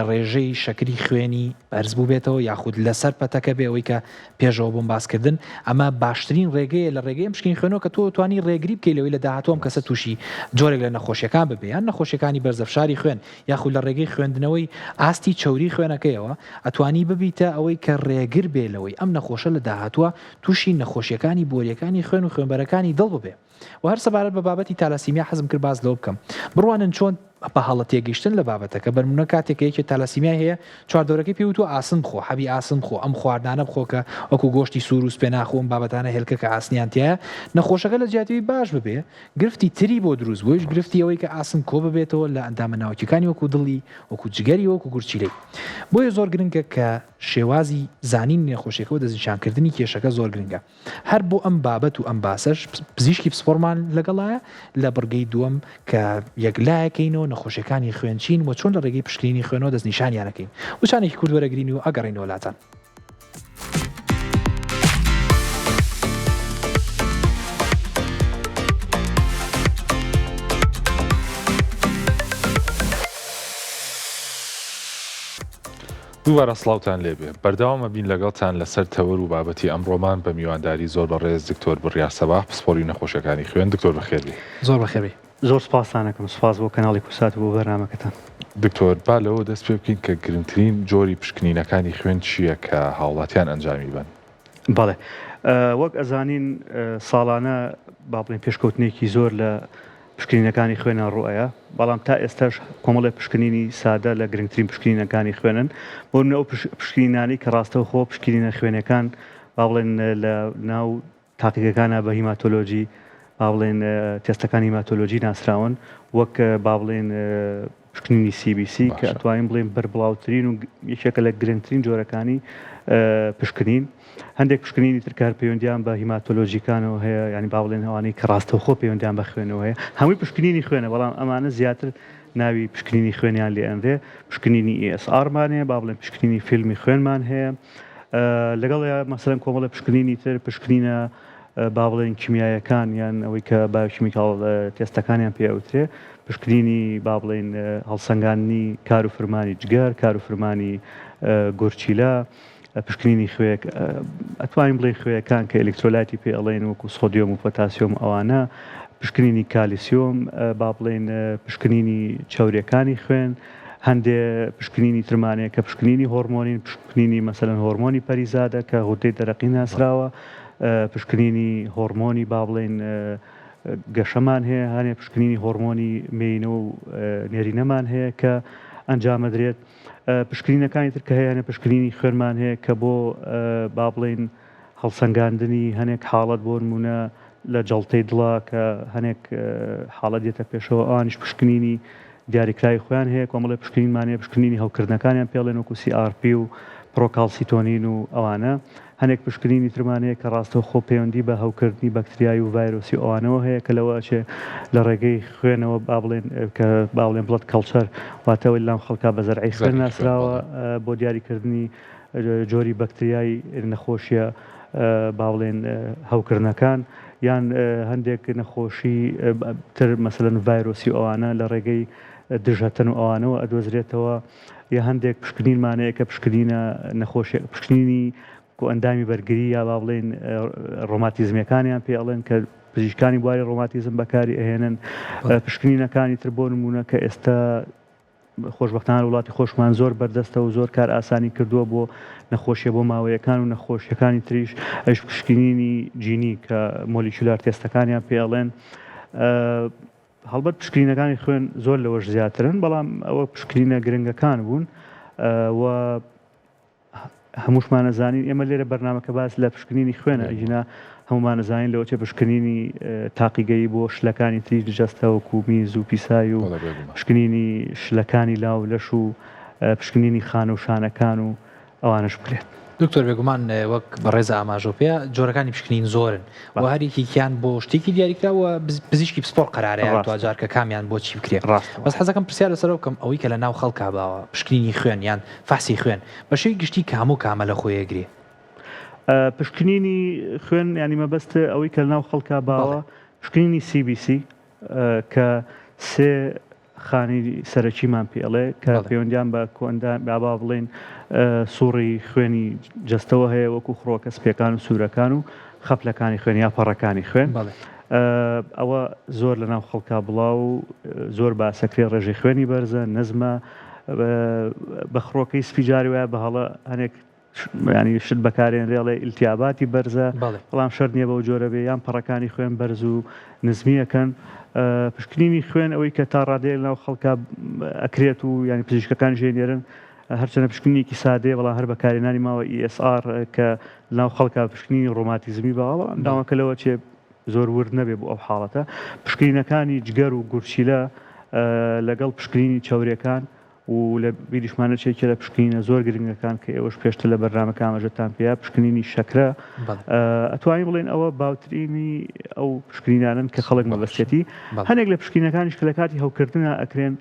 ڕێژەی شەکری خوێنی بەرز بووبێتەوە یاخود لەسەر پەتەکە بێ ئەوەی کە پێشەوە بۆم باس کردن ئەمە باشترین ڕێگەیە لە ڕێگەی ئەم پشکنین خوێنەوە کە تۆ توانی ڕێگری بکەیت لەوەی لە داهاتوو ئەم کەسە تووشی جۆرێک لە نەخۆشیەکان ببێ یان نەخۆشیەکانی بەرزە فشاری خوێن یاخود لە ڕێگەی خوێندنەوەی ئاستی چەوری خوێنەکەیەوە ئەتوانی ببیتە ئەوەی کە ڕێگر بێ لەوەی ئەم نەخۆشە لە داهاتووە تووشی نەخۆشیەکانی بۆریەکانی خوێن و خوێنبەرەکانی دڵ ببێ و هەر سەبارەت بە بابەتی تالاسیمیا حەزم کرد باس لەوە بکەم بڕوانن چۆن. بە هەڵە تێگەیشتن لە بابەتەکە، بەرنمونە کاتێک کە یەکێ تالاسیمیای هەیە چواردەورەکەی پێ وتووە ئاسن بخۆ، حەبی ئاسن بخۆ، ئەم خواردنانە بخۆ کە وەکو گۆشتی سوور و سپێناخ و ئەم بابەتانە هێلکە کە ئاسنیان تیایە، نەخۆشەکە لە جیاتی ئەوەی باش ببێ گرفتی تری بۆ دروست بوو، ئەویش گرفتی ئەوەی کە ئاسن کۆ ببێتەوە لە ئەندامە ناوکیەکانی وەکو دڵی، وەکو جگەری، وەکو گورچیلەی. بۆیە زۆر گرنگە کە شێوازی زانینی نەخۆشیەکە و دەستنیشانکردنی کێشەکە زۆر گرنگە. هەر بۆ ئەم بابەت و ئەم باسەش پزیشکی پسپۆڕمان لەگەڵایە لە بڕگەی دووەم کە یەکلایەکەینەوە نەخۆشیەکانی خوێن چین و چۆن لە ڕێگەی پشکنینی خوێنەوە دەستنیشانیان ئەکەین. وچانێکی کورت وەرەگرین و ئەگەڕێینەوە لاتان. دووبارە سڵاوتان لێبێ بەردەوام ئەبین لەگەڵتان لەسەر تەوەر و بابەتی ئەمڕۆمان بە میوانداری زۆر بەڕێز دکتۆر بڕیار سەباح پسپۆری نەخۆشیەکانی خوێن دکتۆر بەخێربێی. زۆر بەخێربێی. زۆر سوپاستان ئەکەم سوپاس بۆ کەناڵی کوردسات و بۆ بەرنامەکەتان. دکتۆر با لەوە دەست پێ بکەین کە گرنگترین جۆری پشکنینەکانی خوێن چییە کە هاوڵاتیان ئەنجامی بەن؟ بەڵێ وەک ئەزانین ساڵانە با بڵێین پێشکەوتنێکی زۆر لە پشکنینەکانی خوێنە ڕوئەیە بەڵام تا ئێستاش کۆمەڵێ پشکنینی سادە لە گرنگترین پشکنینەکانی خوێنن بۆ نمونە ئەو پشکنینانەی کە ڕاستەوخۆ پشکنینە خوێنەکان با بڵێن لە ناو تاقیگەکانە بە هیماتۆلۆجی با بڵێن تێستەکانی هیماتۆلۆجی ناسراون وەک با بڵێن پشکنینی CBC کە ئەتوانین بڵێن بەربڵاوترین و یەکێکە لە گرنگترین جۆرەکانی پشکنین. هەندێک پشکنینی تر کە هەر پەیوەندیان بە هیماتۆلۆجیکانەوە هەیە یانی با بڵێن ئەوانەی کە ڕاستەوخۆ پەیوەندیان بە خوێنەوە هەیە هەمووی پشکنینی خوێنە بەڵام ئەمانە زیاتر ناوی پشکنینی خوێنیان لێ ئەنرێ پشکنینی ESR مان هەیە با بڵێن پشکنینی فیلمی خوێنمان هەیە لەگەڵ مەسەلەن کۆمەڵە پشکنینی تر پشکنینە با بڵێن کیمیایەکان یان ئەوەی کە biochemical تێستەکانیان پێ ئەوترێ پشکنینی با بڵێن هەڵسەنگاندنی کار و فرمانی جگەر کار و فرمانی گورچیلە پشکنینی خوێ ئەتوانین بڵێین خوێیەکان کە ئەلکترۆلایتی پێ ئەڵێن وەکو سۆدیۆم و پۆتاسیۆم ئەوانە پشکنینی کالیسیۆم با بڵێین پشکنینی چەوریەکانی خوێن هەندێ پشکنینی ترمانەیە کە پشکنینی هۆرمۆنین پشکنینی مەسەلەن هۆرمۆنی پەریزادە کە غودەی دەرەقی ناسراوە پشکنینی هۆرمۆنی با بڵێین گەشەمان هەیە هەنێ پشکنینی هۆرمۆنی مێینە و نێرینەمان هەیە کە ئەنجامەدرێت پشکنینەکانی تر کە هەیانە پشکنینی خوێنمان هەیە کە بۆ با بڵێین هەڵسەنگاندنی هەنێک حاڵەت بۆ نمونە لە جەڵتەی دڵا کە هەنێک حاڵەت دێتە پێشەوە ئەوانیش پشکنینی دیاریکراوی خۆیان هەیە کۆمەڵی پشکنینمان هەیە پشکنینی هەوکردنەکانیان پێڵێن وەکو CRP و پرۆکاڵسیتۆنین و ئەوانە هەنێک پشکنینی ترمان هەیە کە ڕاستەوخۆ پەیوەندی بە هەوکردنی بەکتریای و ڤایرۆسی و ئەوانەوە هەیە کە لەوە ئەچێ لە ڕێگەی خوێنەوە با بڵێن کە با بڵێن blood culture واتە ئەوەی لەناو خەڵکا بە زەرعی خوێن ناسراوە بۆ دیاریکردنی جۆری بەکتریای نەخۆشیە با بڵێن هەوکردنەکان یان هەندێک نەخۆشی تر مەسەلەن ڤایرۆسی و ئەوانە لە ڕێگەی دژەتەن و ئەوانەوە ئەدۆزرێتەوە. یا هەندێک پشکنینمان هەیە کە پشکنینە نەخۆشی پشکنینی کۆئەندامی بەرگری یا با بڵێین ڕۆماتیزمیەکانیان پێ ئەڵێن کە پزیشکانی بواری ڕۆماتیزم بەکاری ئەهێنن پشکنینەکانی تر بۆ نمونە کە ئێستا خۆشببختانە وڵاتی خۆشمان زۆر بەردەستە و زۆر کار ئاسانی کردووە بۆ نەخۆشیە بۆ ماوەیەکان و نەخۆشیەکانی تریش ئەش پشکنینی جینی کە molecular تێستەکانیان پێ ئەڵێن هەڵبەت پشکنینەکانی خوێن زۆر لەوەش زیاترن، بەڵام ئەوە پشکنینە گرنگەکان بوون و هەمووشمان ئەزانین ئێمە لێرە بەرنامەکە باس لە پشکنینی خوێنە ئەگینا هەموومان ئەزانین لەوە چێ پشکنینی تاقیگەیی بۆ شلەکانی تری جەستە وەکو میز و پیسای و پشکنینی شلەکانی لاو لەش و پشکنینی خانە و شانەکان و ئەوانەش بکرێت. دکتۆر بێگومان وەک بەڕێزە ئاماژەو پێ جۆرەکانی پشکنین زۆرن و هەر یەکێکیان بۆ شتێکی دیاریکراو و پزیشکی پسپۆڕ قەرارە یان دواجار کە کامیان بۆ چی بکرێ بەس حەزەکەم پرسیار لەسەرەوە بکەم ئەوەی کە لە ناو خەڵکا باوە پشکنینی خوێن یان فەحسی خوێن بە شێوەی گشتی کام و کامە لە خۆی ئەگرێ؟ پشکنینی خوێن یانی مەبەست ئەوەی کە لە ناو خەڵکا باوە پشکنینی CBC کە سێ خانەی سەرەکیمان پێ ئەڵێ کە پەیوەندیان بە کۆئەندام یا با بڵێین سوڕی خوێنی جەستەوە هەیە وەکو خڕۆکە سپیەکان و سوورەکان و خەپلەکانی خوێن یا پەڕەکانی خوێن ئەوە زۆر لە ناو خەڵکا بڵاو و زۆر باسەکرێ ڕێژەی خوێنی بەرزە نەزمە بە خڕۆکەی سپی جاری وایە بە هەڵە هەنێک. ینی شت بەکارێنرێ ئەڵێ ئیلتیاباتی بەرزە بەڵام شەرت نییە بەو جۆرە بێ یان پەڕەکانی خوێن بەرز و نزمیەکەن پشکنینی خوێن ئەوەی کە تا ڕادەیەک ناو خەڵکە ئەکرێت و ینی پزیشکەکان ژێنێرن هەرچەنە پشکنینێکی سادەیە بەڵام هەر بەکارهێنانی ماوە ESR کە ناو خەڵکە پشکنینی ڕۆماتیزمی باوە بەڵام داواکە لەوە چێ زۆر ورد نەبێ بۆ ئەو حاڵەتە پشکنینەکانی جگەر و گورچیلە لەگەڵ پشکنینی چەورەکان و لە بیریشمان نەچێت یەکێ لە پشکنینە زۆر گرنگەکان کە ئێوەش پێشتر لە بەرنامەکە ئاماژەتان پێیا پشکنینی شەکرە ئەتوانین بڵێین ئەوە باوترینی ئەو پشکنینانەن کە خەڵک مەبەستێتی هەنێک لە پشکنینەکانیش کە لە کاتی هەوکردنا ئەکرێن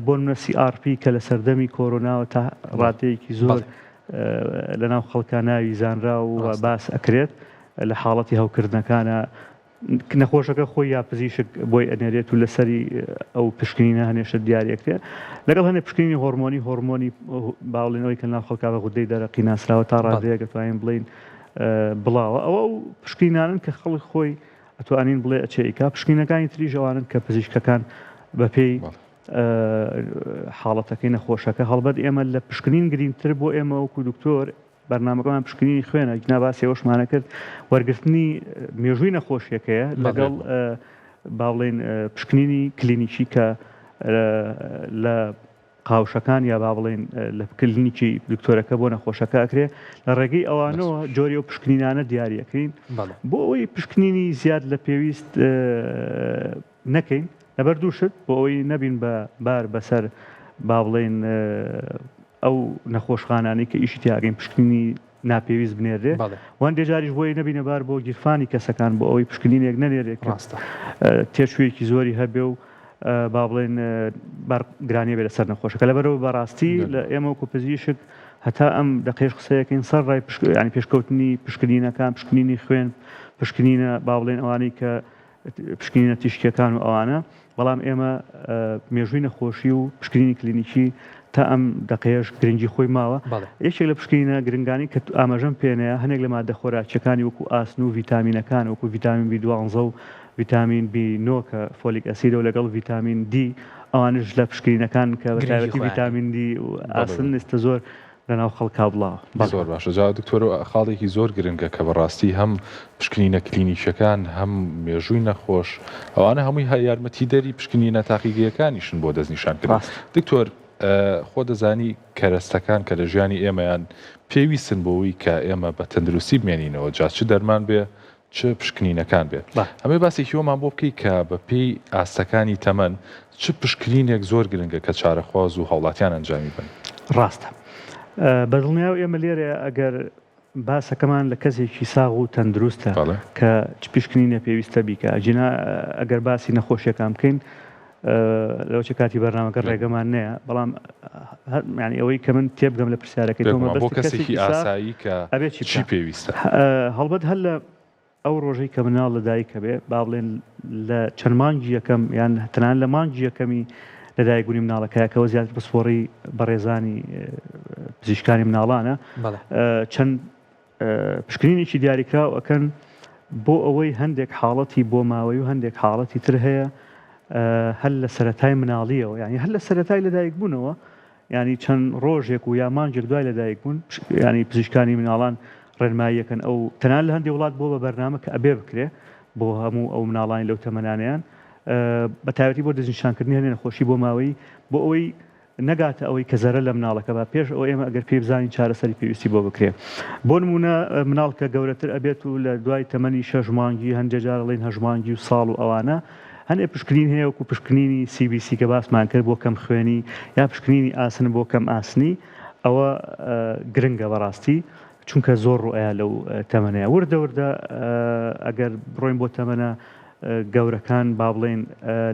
بۆ نمونە CRP کە لە سەردەمی کۆرۆناوە تا ڕادەیەکی زۆر لەناو خەڵکا ناوی زانرا و باس ئەکرێت لە حاڵەتی هەوکردنەکانە نەخۆشەکە خۆی یا پزیشک بۆی ئەنێرێت و لەسەری ئەو پشکنینە هەنێ شت دیاری ئەکرێ لەگەڵ هەنێ پشکنینی هۆرمۆنی هۆرمۆنی باڵێنەوەی کە ناو خەڵکا بە غودەی دەرەقی ناسراوە تا ڕادەیەک ئەتوانین بڵێین بڵاوە ئەوە ئەو پشکنینانن کە خەڵک خۆی ئەتوانین بڵێ ئەچێ ئیکا پشکنینەکانی تریش ئەوانن کە پزیشکەکان بەپێی حاڵەتەکەی نەخۆشەکە هەڵبەت ئێمە لە پشکنین گرینگتر بۆ ئێمە وەکو دکتۆر بەرنامەکەمان پشکنینی خوێنە گینا باسی ئەوەشمانە کرد وەرگرتنی مێژووی نەخۆشیەکەیە لەگەڵ با بڵێین پشکنینی کلینیکی کە لە قاوشەکان یا با بڵێین لە کلینیکی دکتۆرەکە بۆ نەخۆشەکە ئەکرێ لە ڕێگەی ئەوانەوە جۆری و پشکنینانە دیاریەکەین بۆ ئەوەی پشکنینی زیاد لە پێویست نەکەین لەبەر دوو شت بۆ ئەوەی نەبین بە بار بەسەر با بڵێین ئەو نەخۆشخانانەی کە ئیشی تیاگەین پشکنینی ناپێویست بنێرێ و هەندێ جاریش بۆی نەبینە بار بۆ گیرفانی کەسەکان بۆ ئەوەی پشکنینێک نەنێرێ کە ڕاستە. تێچوویەکی زۆری هەبێ و با بڵێن بار گرانیە بێ لەسەر نەخۆشەکە لەبەرەوە بەڕاستی لە ئێمە وەکو پزیشک هەتا ئەم دەقێش قسەیەکەین سەر ڕای ینی پێشکەوتنی پشکنینەکان پشکنینی خوێن پشکنینە با بڵێن ئەوانەی کە پشکنینە تیشکیەکان و ئەوانە، بەڵام ئێمە مێژووی نەخۆشی و پشکنینی کلینیکی تا ئەم دەقەیەش گرنگی خۆی ماوە. یەکێک لە پشکنینە گرنگانی کە ئاماژەم پێنەیە هەنێک لە مادە خۆراکیەکانی وەکو ئاسن و ڤیتامینەکان وەکو ڤیتامین بی دوانزە و ڤیتامین بی نۆ کە folic acid ە و لەگەڵ ڤیتامین دی ئەوانش لە پشکنینەکان کە بە تایبەتی ڤیتامین دی و ئاسن ئێستا زۆر لەناو خەڵکا بڵاوە. بەڵێ. زۆر باشە جا دکتۆر خاڵێکی زۆر گرنگە کە بەڕاستی هەم پشکنینە کلینیکیەکان هەم مێژووی نەخۆش ئەوانە هەمووی هە یارمەتیدەری پشکنینە تاقیگەیەکانیشن بۆ دەستنیشانکردن ڕاستە. دکتۆر خۆ دەزانی کەرەستەکان کە لە ژیانی ئێمەیان پێویستن بۆ وەی کە ئێمە بە تەندروستی بمێنینەوە جا چ دەرمان بێ چ پشکنینەکان بێت. ئەمەوێ باسێکی ئەوەمان بۆ بکەی کە بە پێی ئاستەکانی تەمەن چ پشکنینێک زۆر گرنگە کە چارەخواز و هاوڵاتیان ئەنجامی بەن؟ ڕاستە. بە دڵنیایەوە ئێمە لێرە ئەگەر باسەکەمان لە کەسێکی ساغ و تەندروستە کە چ پشکنینە پێویستە بیکا. ئەگینا ئەگەر باسی نەخۆشیەکان بکەین لەوەچە کاتی بەرنامەکە ڕێگەمان نەیە بەڵام ینی ئەوەی کە من تێبگەم لە پرسیارەکەی تۆ بۆ کەسێکی ئاسایی کە ئەبێت چی پێویستە هەڵبەت هەر لە ئەو ڕۆژەی کە مناڵ لە دایکە بێ با بڵێن لە چەند مانگی یەکەم یان تەنان لە مانگی یەکەمی لەدایکبوونی مناڵەکەیەکەوە زیاتر پسپۆڕی بەڕێزانی پزیشکانی مناڵانە چەند پشکنینێکی دیاریکراو ئەکەن بۆ ئەوەی هەندێک حاڵەتی بۆماوەی و هەندێک حاڵەتی تر هەیە هەر لە سەرەتای مناڵیەوە یعنی هەر لە سەرەتای لەدایک بوونەوە ینی چەند ڕۆژێک و یا مانگێک دوای لەدایک بوون ینی پزیشکانی مناڵان ڕێنماییەکەن ئەو تەنان لە هەندێک وڵات بۆ بە بەرنامە کە ئەبێ بکرێ بۆ هەموو ئەو مناڵانی لەو تەمەنانیان بە تایبەتی بۆ دەستنیشانکردنی هەندێک نەخۆشی بۆ ماوەی بۆ ئەوەی نەگاتە ئەوەی کە زەرەر لە مناڵەکە با پێش ئەوە ئێمە ئەگەر پێی بزانین چارەسەری پێویستی بۆ بکرێ بۆ نمونە مناڵ کە گەورەتر ئەبێت و لە دوای تەمەنی شەش مانگی هەندێ جار ئەڵێن هەشت مانگی و ساڵ و ئەوانە هەندێ پشکنین هەیە وەکو پشکنینی CBC کە باسمان کرد بۆ کەم خوێنی یا پشکنینی ئاسن بۆ کەم ئاسنی ئەوە گرنگە بەڕاستی چونکە زۆر ڕوئەیا لەو تەمەنەیە وردە وردە ئەگەر بڕۆین بۆ تەمەنە گەورەکان با بڵێین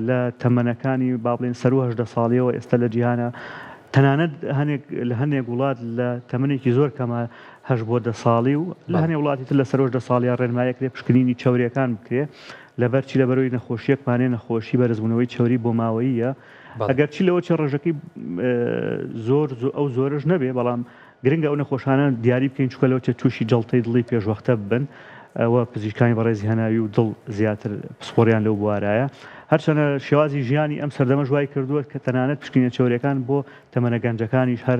لە تەمەنەکانی با بڵێین سەروو 18 ساڵیەوە ئێستا لە جیهانە تەنانەت هەنێک لە هەنێک وڵات لە تەمەنێکی زۆر کەمە هەش بۆ دە ساڵی و لە هەنێ وڵاتی تر لە سەرۆش دە ساڵیا ڕێنمایەکرێ پشکنینی چەوریەکان بکرێ لەبەر چی لەبەرەوەی نەخۆشیەکمانێ نەخۆشی بەرزبوونەوەی چەوری بۆ ماوەییە ئەگەرچی لەوە چێ ڕێژەکەی زۆر ئەو زۆرش نەبێ بەڵام گرنگە ئەو نەخۆشانە دیاری بکەین چونکە لەوەچێت تووشی جەڵتەی دڵی پێشوەختە ببن و پزیشکانی بەڕێزی هەناوی و دڵ زیاتر پسپۆڕیان لەو بوارایە. هەرچەنە شێوازی ژیانی ئەم سەردەمەش وای کردووە کە تەنانەت پشکنینە چەوریەکان بۆ تەمەنە گەنجەکانیش هەر.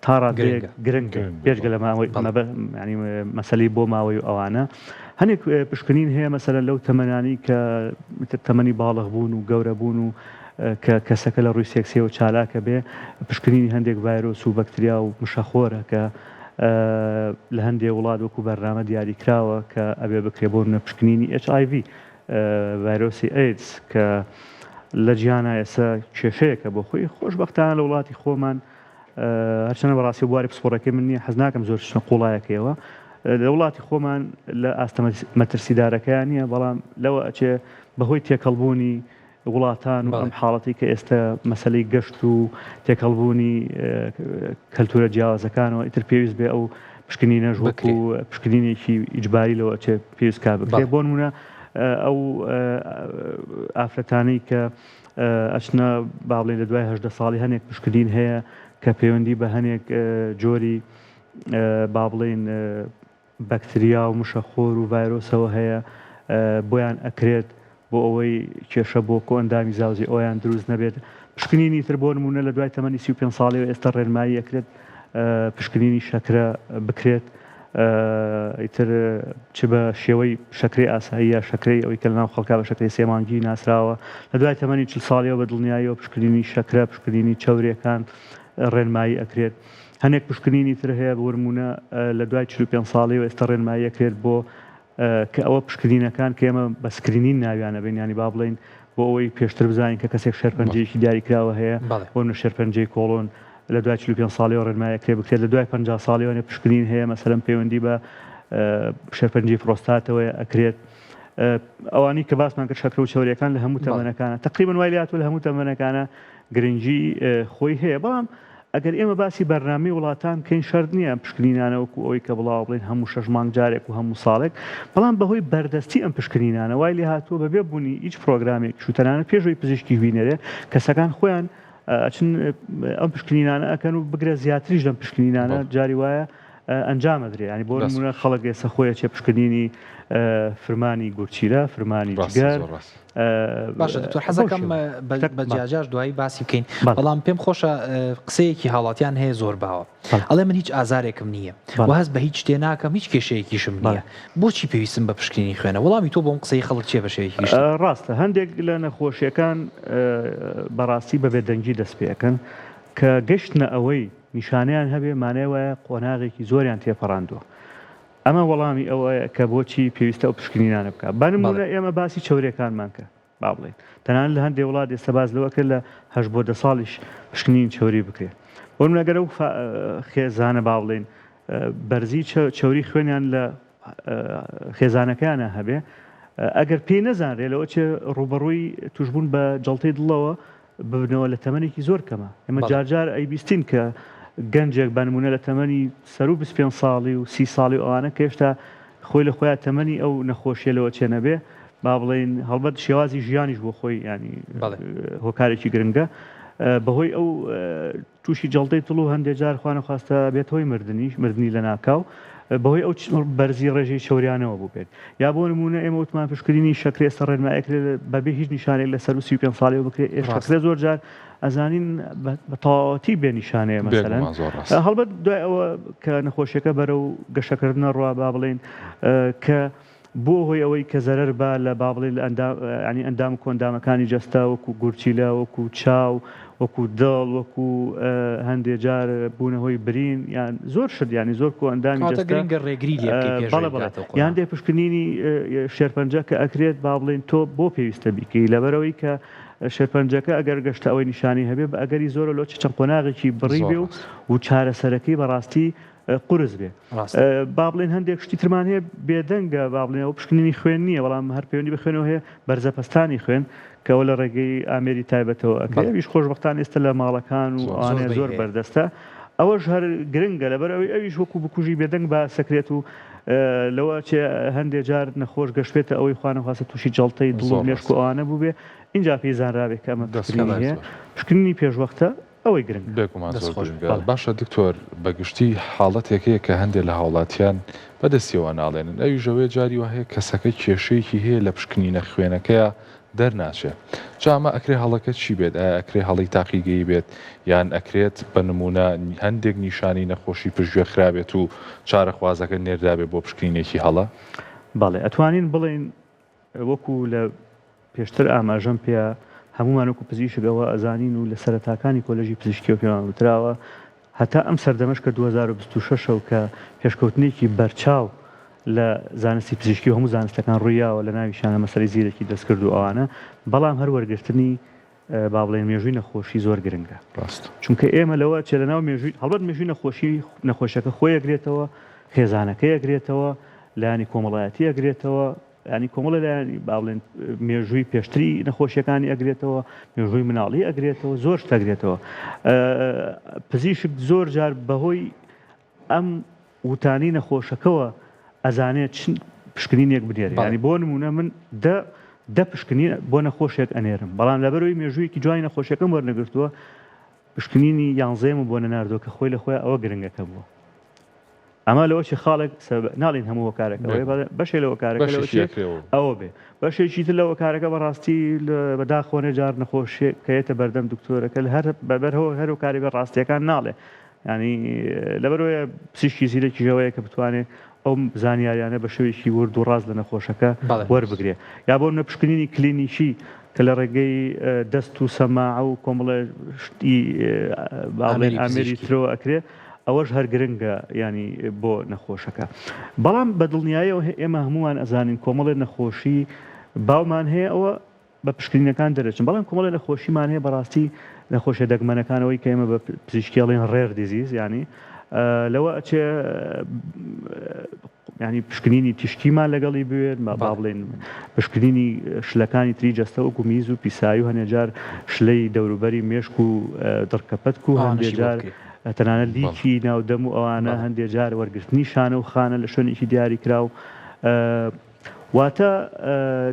تا ڕادەیەک گرنگ بێجگە لە ماوەی ینی مەسەلەی بۆ ماوەی و ئەوانە هەنێک پشکنین هەیە مەسەلەن لەو تەمەنانی کە تەمەنی باڵغ بوون و گەورە بوون و کە کەسەکە لە ڕووی سێکسیەوە چالاکە بێ پشکنینی هەندێک ڤایرۆس و بەکتریا و مشەخۆرە کە لە هەندێک وڵات وەکو بەرنامە دیاریکراوە کە ئەبێ بکرێ بۆ نمونە پشکنینی HIV ڤایرۆسی ئەیدز کە لە جیهانا ئێستا کێشەیەکە بۆ خۆی خۆشبەختانە لە وڵاتی خۆمان هەرچەنە بەڕاستی بواری پسپۆڕەکەی من نییە حەز ناکەم زۆر چنە قوڵایەکەیەوە لە وڵاتی خۆمان لە ئاستە مەترسیدارەکەیان نییە بەڵام لەوە ئەچێ بەهۆی تێکەڵبوونی وڵاتان و ئەم حاڵەتی کە ئێستا مەسلەی گەشت و تێکەڵبوونی کەلتورە جیاوازەکانەوە ئیتر پێویست بێ ئەو پشکنینەش وەکو پشکنینێکی ئیجباری لەوە ئەچێ پێویست کا بکرێ بۆ نمونە ئەو ئافرەتانەی کە ئەچنە با بڵێین لە دوای 18 ساڵی هەنێک پشکنین هەیە کە پەیوەندی بە هەنێک جۆری با بڵێین بەکتریا و مشەخۆر و ڤایرۆسەوە هەیە بۆیان ئەکرێت بۆ ئەوەی کێشە بۆ کۆئەندامی زاوزێ ئەویان دروست نەبێت پشکنینی تر بۆ نمونە لە دوای تەمەنی 35 ساڵیەوە ئێستا ڕێنمایی ئەکرێت پشکنینی شەکرە بکرێت ئیتر چ بە شێوەی شەکرەی ئاسایی یا شەکرەی ئەوەی کە لەناو خەڵکا بە شەکرەی سێ مانگی ناسراوە لە دوای تەمەنی چل ساڵیەوە بە دڵنیاییەوە پشکنینی شەکرە پشکنینی چەورێکان ڕێنمایی ئەکرێت هەنێک پشکنینی تر هەیە بۆ نمونە لە دوای 45 ساڵیەوە ئێستا ڕێنمایی ئەکرێت بۆ کە ئەوە پشکنینەکان کە ئێمە بە screening ناویان ئەبەین یانی با بڵێین بۆ ئەوەی پێشتر بزانین کە کەسێک شێرپەنجەیەکی دیاریکراوە هەیە بۆ نمونە شێرپەنجەی کۆڵۆن لە دوای 45 ساڵیەوە ڕێنمایی ئەکرێ بکرێت لە دوای 50 ساڵیەوە پشکنین هەیە مەسەلەن پەیوەندی بە شێرپەنجەی پرۆستاتەوەیە ئەکرێت ئەوانەی کە باسمان کرد شەکرە و چەوریەکان لە هەموو تەمەنەکانە تقریبا وای لاتوە لە هەموو تەمەنەکانە گرنگی خۆی هەیە بەڵام ئەگەر ئێمە باسی بەرنامەی وڵاتان بکەین شەرت نییە ئەم پشکنینانە وەکو ئەوەی کە بڵاوە بڵێین هەموو شەش مانگ جارێک و هەموو ساڵێک، بەڵام بەهۆی بەردەستی ئەم پشکنینانە وای لێهاتووە بەبێ بوونی هیچ پرۆگرامێکیش و تەنانەت پێش ئەوەی پزیشکیش بینێرێ کەسەکان خۆیان ئەچن ئەم پشکنینانە ئەکەن و بگرە زیاتریش لەم پشکنینانە جاری وایە ئەنجام ئەدرێ یانی بۆ نموونە خەڵک ئێستا خۆی ئەچێ پشکنینی فرمانی گورچیلە فرمانی جگەر باشە دکتۆر حەزەکەم بە جیاجیاش دوایی باسی بکەین بەڵام پێم خۆشە قسەیەکی هاوڵاتیان هەیە زۆر باوە ئەڵێ من هیچ ئازارێکم نییە و هەست بە هیچ شتێ ناکەم هیچ کێشەیەکیشم نییە بۆچی پێویستم بە پشکنینی خوێنە وەڵامی تۆ بۆم قسەی خەڵک چیە بە شێوەیەکی گشتی؟ ڕاستە هەندێک لە نەخۆشیەکان بەڕاستی بە بێدەنگی دەست پێ ئەکەن کە گەشتنە ئەوەی نیشانەیان هەبێ مانای وایە قۆناغێکی زۆریان تێپەڕاندووە ئەمە وەڵامی ئەوەیە کە بۆچی پێویستە ئەو پشکنینانە بکات. بە نموونە ئێمە باسی چەورییەکانمان کرد، با بڵێین تەنانەت لە هەندێک وڵات ئێستا باس لەوە کرد لە هەشت بۆ دە ساڵیش پشکنینی چەوری بکرێت. بۆ نموونە ئەگەر ئەو خێزانە با بڵێین بەرزی چەوری خوێنیان لە خێزانەکەیانە هەبێ، ئەگەر پێی نەزانرێ لەوە چێ ڕووبەڕووی تووشبوون بە جەڵتەی دڵەوە ببنەوە لە تەمەنێکی زۆر کەمە ئێمە جارجار ئەیبیستین کە گەنجێک بە نمونە لە تەمەنی سەرو 25 ساڵی و سی ساڵی و ئەوانە کە هێشتا خۆی لە خۆیان تەمەنی ئەو نەخۆشیە لەوە چێ نەبێ با بڵێین هەڵبەت شێوازی ژیانیش بۆ خۆی ینی هۆکارێکی گرنگە بەهۆی ئەو تووشی جەڵتەی دڵ و هەندێ جار خوانەخواستە بێت هۆی مردنیش مردنی لەناکاو بەهۆی ئەو بەرزی ڕێژەی چەوریانەوە بووبێت یا بۆ نموونە ئێمە وتمان پشکنینی شەکرە ئێستا ڕێنمایەکرێت بەبێ هیچ نیشانێک لە سەروو 35 ساڵیەوە بکرێت ئێ شەکرە زۆر جار ئەزانین بە تەواوەتی بێ نیشانەیە مەسەلەن هەڵبەت دوای ئەوە کە نەخۆشیەکە بەرەو گەشەکردنە ڕوا با بڵێین کە بووە هۆی ئەوەی کە زەرەر با لە با بڵێین لە ئەندام یانی ئەندام و کۆئەندامەکانی جەستە وەکوو گورچیلە، وەکوو چاو، وەکوو دڵ، وەکوو هەندێ جار بوونە هۆی برین یان زۆر شت یانی زۆر کۆئەندامی کەواتە جەستە گرنگە ڕێگری لێ بکەی پێش بەڵێ ئەوەی بەڵێ بگاتە ئەو یان قۆناغە. دێ پشکنینی شێرپەنجە کە ئەکرێت با بڵێین تۆ بۆ پێویستە بیکەی لەبەرئەوەی کە شێرپەنجەکە ئەگەر گەشتە ئەوەی نیشانەی هەبێ بە ئەگەری زۆرە لۆ چ چەند قۆناغێکی بڕی زۆر بێ و ڕاست. و چارەسەرەکەی بەڕاستی قورس بێ. ڕاستە. با بڵێین هەندێک شتی ترمان هەیە بێدەنگە با بڵێین ئەوە پشکنینی خوێن نییە بەڵام هەر پەیوەندی بە خوێنەوە هەیە بەرزەپەستانی خوێن کە ئەوە لە ڕێگەی ئامێری تایبەتەوە ئەکرێ بەڵێ. ئەویش خۆشبەختانە ئێستا لە ماڵەکان و زۆر ئەوانەیە زۆربەی زۆر هەیە. بەردەستە ئەوەش هەر گرنگە لەبەر ئەوەی ئەویش وەکو بکوژی بێدەنگ باسەکرێت و لەوە ئەچێ هەندێ جار نەخۆش گەشتبێتە ئەوەی خوانەخواستە تووشی جەڵتەی دڵ و زۆر مێشک و ڕاستە. ئەوانە بووبێ ئینجا پێی زانرابێ کە ئەمە دەست پشکنینی خۆش هەیە زۆر. پشکنینی پێشوەختە ئەوەی گرنگە. بێگومان دەست زۆر خۆش گرنگە. بەڵێ. باشە دکتۆر بەگشتی حاڵەتێک هەیە کە هەندێ لە هاوڵاتیان بەدەستیەوە ناڵێنن ئەویش ئەوەیە جاری وا هەیە کەسەکە کێشەیەکی هەیە لە پشکنینە خوێنەکەیا. دەرناچێ. جا ئەمە ئەکرێ هەڵەکە چی بێت؟ ئایا ئەکرێ هەڵەی تاقیگەیی بێت یان ئەکرێت بە نموونە هەندێک نیشانەی نەخۆشی پشتگوێ خرابێت و چارەخوازەکە نێردرابێت بۆ پشکنینێکی هەڵە؟ بەڵێ ئەتوانین بڵێین وەکو لە پێشتر ئاماژەم پێ هەموومان وەکو پزیشک ئەوە ئەزانین و لە سەرەتاکانی کۆلێژی پزیشکیەوە پێمان وتراوە هەتا ئەم سەردەمەش کە 2026 و کە پێشکەوتنێکی بەرچاو لە زانستی پزیشکی و هەموو زانستەکان ڕوویاوە لە ناویشیانە مەسەلەی زیرەکی دەستکرد و ئەوانە بەڵام هەر وەرگرتنی با بڵێین مێژووی نەخۆشی زۆر گرنگە ڕاست. چونکە ئێمە لەوە چێ لە ناو مێژووی هەڵبەت مێژووی نەخۆشی نەخۆشەکە خۆی ئەگرێتەوە خێزانەکەی ئەگرێتەوە لایەنی کۆمەڵایەتی ئەگرێتەوە ینی کۆمەڵی لایەنی با بڵێن مێژووی پێشتری نەخۆشیەکانی ئەگرێتەوە مێژووی مناڵی ئەگرێتەوە زۆر شت ئەگرێتەوە پزیشک زۆر جار بەهۆی ئەم وتانەی نەخۆشەکەوە ئەزانێت چ پشکنینێک بنێرێ یانی بۆ نمونە من دە دە پشکنین بۆ نەخۆشێک ئەنێرم بەڵام لەبەرەوەی مێژوویەکی جوانی نەخۆشیەکەم وەرنەگرتووە پشکنینی یانزەیەم بۆ نەناردووە کە خۆی لە خۆی ئەوە گرنگەکە بووە ئەمە لەوە چی خاڵێک ناڵین هەموو هۆکارەکە بەشێ لە هۆکارەکە ئەوە بێ بەشێکی تر لە هۆکارەکە بەڕاستی بەداخەوە نەجار نەخۆشیەک کە یەتە بەردەم دکتۆرەکە هەر بەبەر هەر هۆکاری بە ڕاستیەکان ناڵێ یانی لەبەرئەوەیە پزیشکی زیرەکیش ئەوەیە کە بتوانێت ئەو زانیاریانە بە شێوەیەکی ورد و ڕاست لە نەخۆشەکە وەربگرێ یا بۆ نمونە پشکنینی کلینیکی کە لە ڕێگەی دەست و سەماعە و کۆمەڵێ شتی باڵێن ئامێری ترەوە ئەکرێ ئەوەش هەر گرنگە ینی بۆ نەخۆشەکە بەڵام بە دڵنیایەوە ئێمە هەمووان ئەزانین کۆمەڵێ نەخۆشی باومان هەیە ئەوە بە پشکنینەکان دەرەچن بەڵام کۆمەڵێ نەخۆشیمان هەیە بەڕاستی نەخۆشیە دەگمەنەکان ئەوەی کە ئێمە بە پزیشکی ئەڵێن rare disease ینی لەوە ئەچێ ینی پشکنینی تیشکیمان لەگەڵی بوێت ما با بڵێن پشکنینی شلەکانی تری جەستە وەکو میز و پیسایی و هەنێجار شلەی دەوروبەری مێشک و دڕکەپەتک و هەندێجار تەنانەت لیکی ناودەم و ئەوانە هەندێ جار وەرگرتنی شانە و خانە لە شوێنێکی دیاریکراو واتە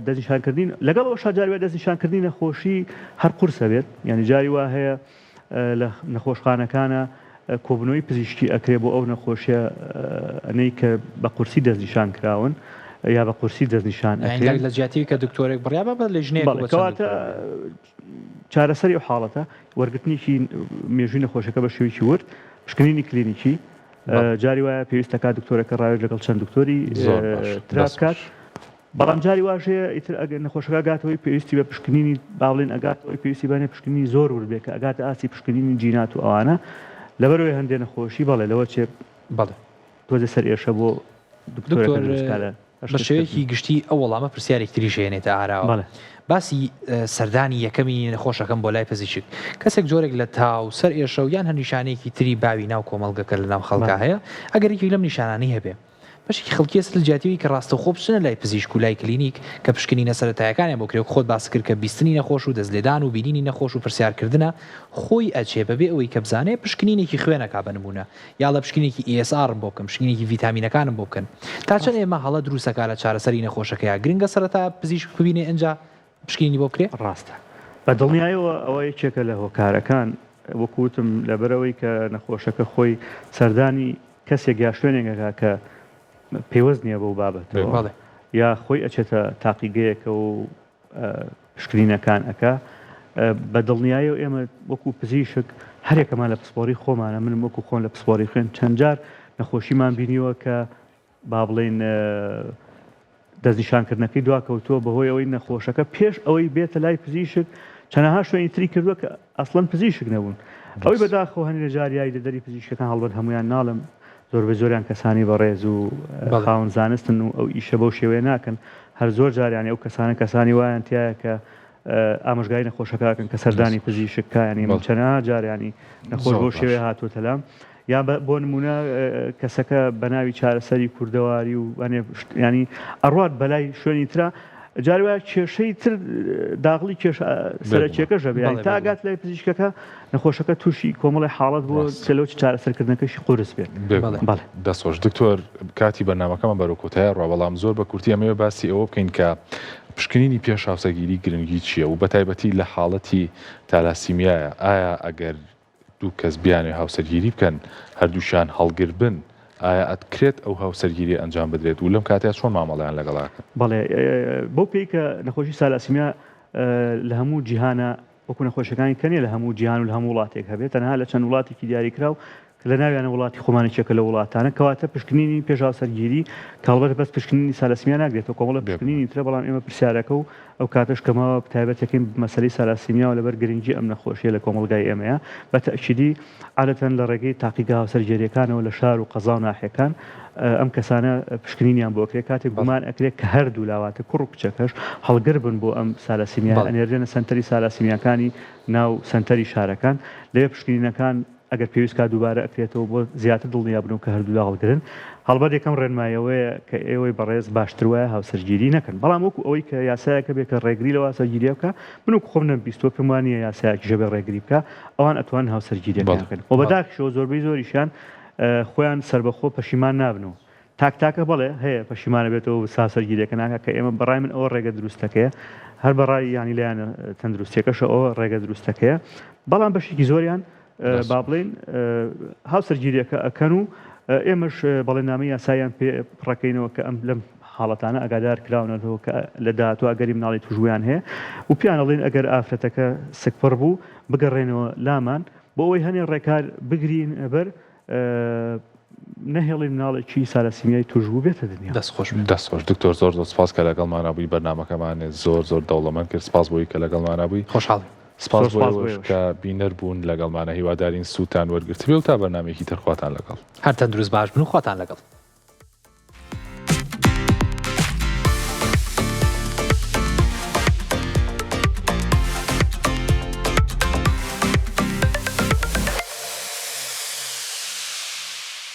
دەستنیشانکردنی لەگەڵ ئەوەشا جاری وایە دەستنیشانکردنی نەخۆشی هەر قورسە بێت یعنی جاری وا هەیە لە نەخۆشخانەکانە کۆبنەوەی پزیشکی ئەکرێ بۆ ئەو نەخۆشیە ئەنەی کە بە قورسی دەستنیشان کراون یا بە قورسی دەستنیشان ئەکرێن لە جیاتی کە دکتۆرێک بڕیا بە لێژنەیەک بەڵێ کەواتە چارەسەری ئەو حاڵەتە وەرگرتنێکی مێژووی نەخۆشەکە بە شێوەیەکی ورد پشکنینی کلینیکی جاری وایە پێویست دەکات دکتۆرەکە ڕاوێژ لەگەڵ چەند دکتۆری ترا بکات بەڵام جاری واش هەیە ئیتر ئەگەر نەخۆشەکە گاتەوەی پێویستی بە پشکنینی باڵێن ئەگاتەوەی پێویستی بەێ پشکنینی زۆر ورد بێ کە ئەگاتە ئاستی پشکنینی جینات و ئەوانە لەبەرەوەی هەندێ نەخۆشی بەڵێ لەوە چێ بەڵێ تۆزێ سەر ئێشە بۆ دکتۆرەکە دروست کا لە بە شێوەیەکی گشتی ئەو وەڵامە پرسیارێکی تریش هێنێتە ئاراوە. باسی سەردانی یەکەمی نەخۆشەکەم بۆ لای پزیشک. کەسێک جۆرێک لە تا و سەر ئێشە و یان هەر نیشانەیەکی تری باوی ناو کۆمەڵگە کە لە ناو خەڵکا هەیە، ئەگەر یەکێک لەم نیشانانەی هەبێ. بەشێکی خەڵکی ئێستا لە جیاتی ئەوەی کە ڕاستەوخۆ بچنە لای پزیشک و لای کلینیک کە پشکنینە سەرەتایەکانیان بۆ کرێ وەک خۆت باست کرد کە بیستنی نەخۆش و دەست لێدان و بینینی نەخۆش و پرسیارکردنە خۆی ئەچێ بەبێ ئەوەی کە بزانێ پشکنینێکی خوێن ئەکا بە نموونە یاڵە پشکنینێکی ESR م بۆ بکەن پشکنینێکی ڤیتامینەکانم بۆ بکەن تا چەند ئێمە هەڵە دروست ئەکا لە چارەسەری نەخۆشەکەیا گرنگە سەرەتا پزیشک ببینێ ئنجا پشکنینی بۆ بکرێ؟ ڕاستە بە دڵنیایەوە ئەوە یەکێکە لە هۆکارەکان وەکو وتم لەبەرئەوەی کە نەخۆشەکە خۆی سەردانی کەسێک یا شوێنێک ئەکا کە پەیوەست نییە بەو بابەتەوە یا خۆی ئەچێتە تاقیگەیەکەوە و پشکنینەکان ئەکا بە دڵنیایەوە ئێمە وەکو پزیشک هەرێکەمان لە پسپۆری خۆمانە منم وەکو خۆم لە پسپۆری خوێن چەند جار نەخۆشیمان بینیوە کە با بڵێین دەستنیشانکردنەکەی دواکەوتووە بەهۆی ئەوەی نەخۆشەکە پێش ئەوەی بێتە لای پزیشک چەنەها شوێنی تری کردووە کە ئەسڵەن پزیشک نەبوون ئەوەی بەداخەوە هەنێ جار یاریدەدەری پزیشکەکان هەڵبەت هەمویان ناڵم زۆربەی زۆریان کەسانی بەڕێز و خاوەن زانستن و ئەو ئیشە بەو شێوەیە ناکەن هەر زۆر جار یانی ئەو کەسانە کەسانی وایان تایە کە ئامۆژگاری نەخۆشەکە ئەکەن کە سەردانی پزیشک کا یانی من چەنەها جار یانی نەخۆش بەو شێوەیە هاتووەتە لام یا بۆ نمونە کەسەکە بە ناوی چارەسەری کوردەواری و ینی ئەڕات بەلای شوێنی ترا جاری وایە کێشەی تر داغڵی کێشە سەرەکیەکەش هەبێ یانی تا ئەگات لای پزیشکەکە نەخۆشەکە تووشی کۆمەڵی حاڵەت بووە کە لەو چارەسەرکردنەکەشی قورس بێت. بەڵێ دەست خۆش دکتۆر کاتی بەرنامەکەمان بەرەو کۆتایی ڕوا بەڵام زۆر بە کورتی ئەمەوێ باسی ئەوە بکەین کە پشکنینی پێش هاوسەرگیری گرنگی چییە و بەتایبەتی لە حاڵەتی تالاسیمیایە ئایا ئەگەر دوو کەس بیانەوێ هاوسەرگیری بکەن هەردووکیان هەڵگر بن ئایا ئەکرێت ئەو لە هەموو جیهانە وەکو نەخۆشیەکانی کە نیە لە هەموو جیهان و لە هەموو وڵاتێک هەبێت تەنها لە چەند وڵاتێکی دیاریکراو کە لە ناویانە وڵاتی خۆمان یەکێکە لە وڵاتانە کەواتە پشکنینی پێش هاوسەرگیری کە هەڵبەتە بەس پشکنینی سالاسیمیا ناگرێتەوە کۆمەڵە پشکنینی ترە بەڵام ئێمە پرسیارەکە و ئەو کاتەش کە ماوە تایبەتەکەین بە مەسەلەی سالاسیمیاوە لەبەر گرنگی ئەم نەخۆشیە لە کۆمەڵگای ئێمەیە بە تەئکیدی عادەتەن لە ڕێگەی تاقیگە هاوسەرگێریەکانەوە لە شار و قەزا و ناحیەکان ئەم کەسانە پشکنینیان بۆ ئەکرێت کاتێک گومان ئەکرێت کە هەردوو لا واتە کوڕ و کچەکەش هەڵگر بن بۆ ئەم سالاسیمیا ئەنێردرێنە سەنتەری سالاسیمیاکانی ناو سەنتەری شارەکان لەوێ پشکنینەکان ئەگەر پێویست کا دووبارە ئەکرێتەوە بۆ زیاتر دڵنیا بنەوە کە هەردوولا هەڵگرن هەڵبەت یەکەم ڕێنمایی ئەوەیە کە ئێوەی بەڕێز باشتر وایە هاوسەرگیری نەکەن بەڵام وەکو ئەوەی کە یاسایەکە بێ کە ڕێگری لە هاوسەرگیریە بکا من وەکو خۆم نەمبیستووە پێم وا نییە یاسایەکیش هەبێ ڕێگری بکا ئەوان ئەتوانن هاوسەرگیریەکەیان بکەن و بەداخیشەوە زۆربەی زۆریشیان خۆیان سەربەخۆ پەشیمان نابنەوە تاک تاکە بەڵێ هەیە پەشیمانە بێتەوە و هاوسەرگیریەکە ناکا کە ئێمە بەڕای من ئەوە ڕێگە دروستەکەیە هەر بەڕای یانی لایەنە تەندروستیەکەشە ئەوە ڕێگە دروستەکەیە بەڵام بەشێکی زۆریان با بڵێین هاوسەرگیریەکە ئەکەن و ئێمەش بەڵێننامەی یاساییان پێ پڕەکەینەوە کە ئەم لەم حاڵەتانە ئاگادار کراونەتەوە کە لە داهاتوو ئەگەری مناڵی توشبوویان هەیە و پێیان ئەڵێین ئەگەر ئافرەتەکە سکپڕ بوو بگەڕێنەوە لامان بۆ ئەوەی هەنێ ڕێکار بگرین بەر نەهێڵین مناڵێکی سالاسیمیای توشبوو بێتە دنیا. دەست خۆش بێت. دەست خۆش دکتۆر زۆر زۆر سپاس کە لەگەڵمانا بووی بەرنامەکەمانت زۆر زۆر دەوڵەمەند کرد سپاس بۆی کە لەگەڵمانا بووی. خۆشحاڵین. سپاس بۆ ئێوەش کە بینەر بوون لەگەڵمانە هیوادارین سوودتان وەرگرتبێ و تا بەرنامەیەکی تر خواتان لەگەڵ. هەر تەندروست باش بن و خواتان لەگەڵ.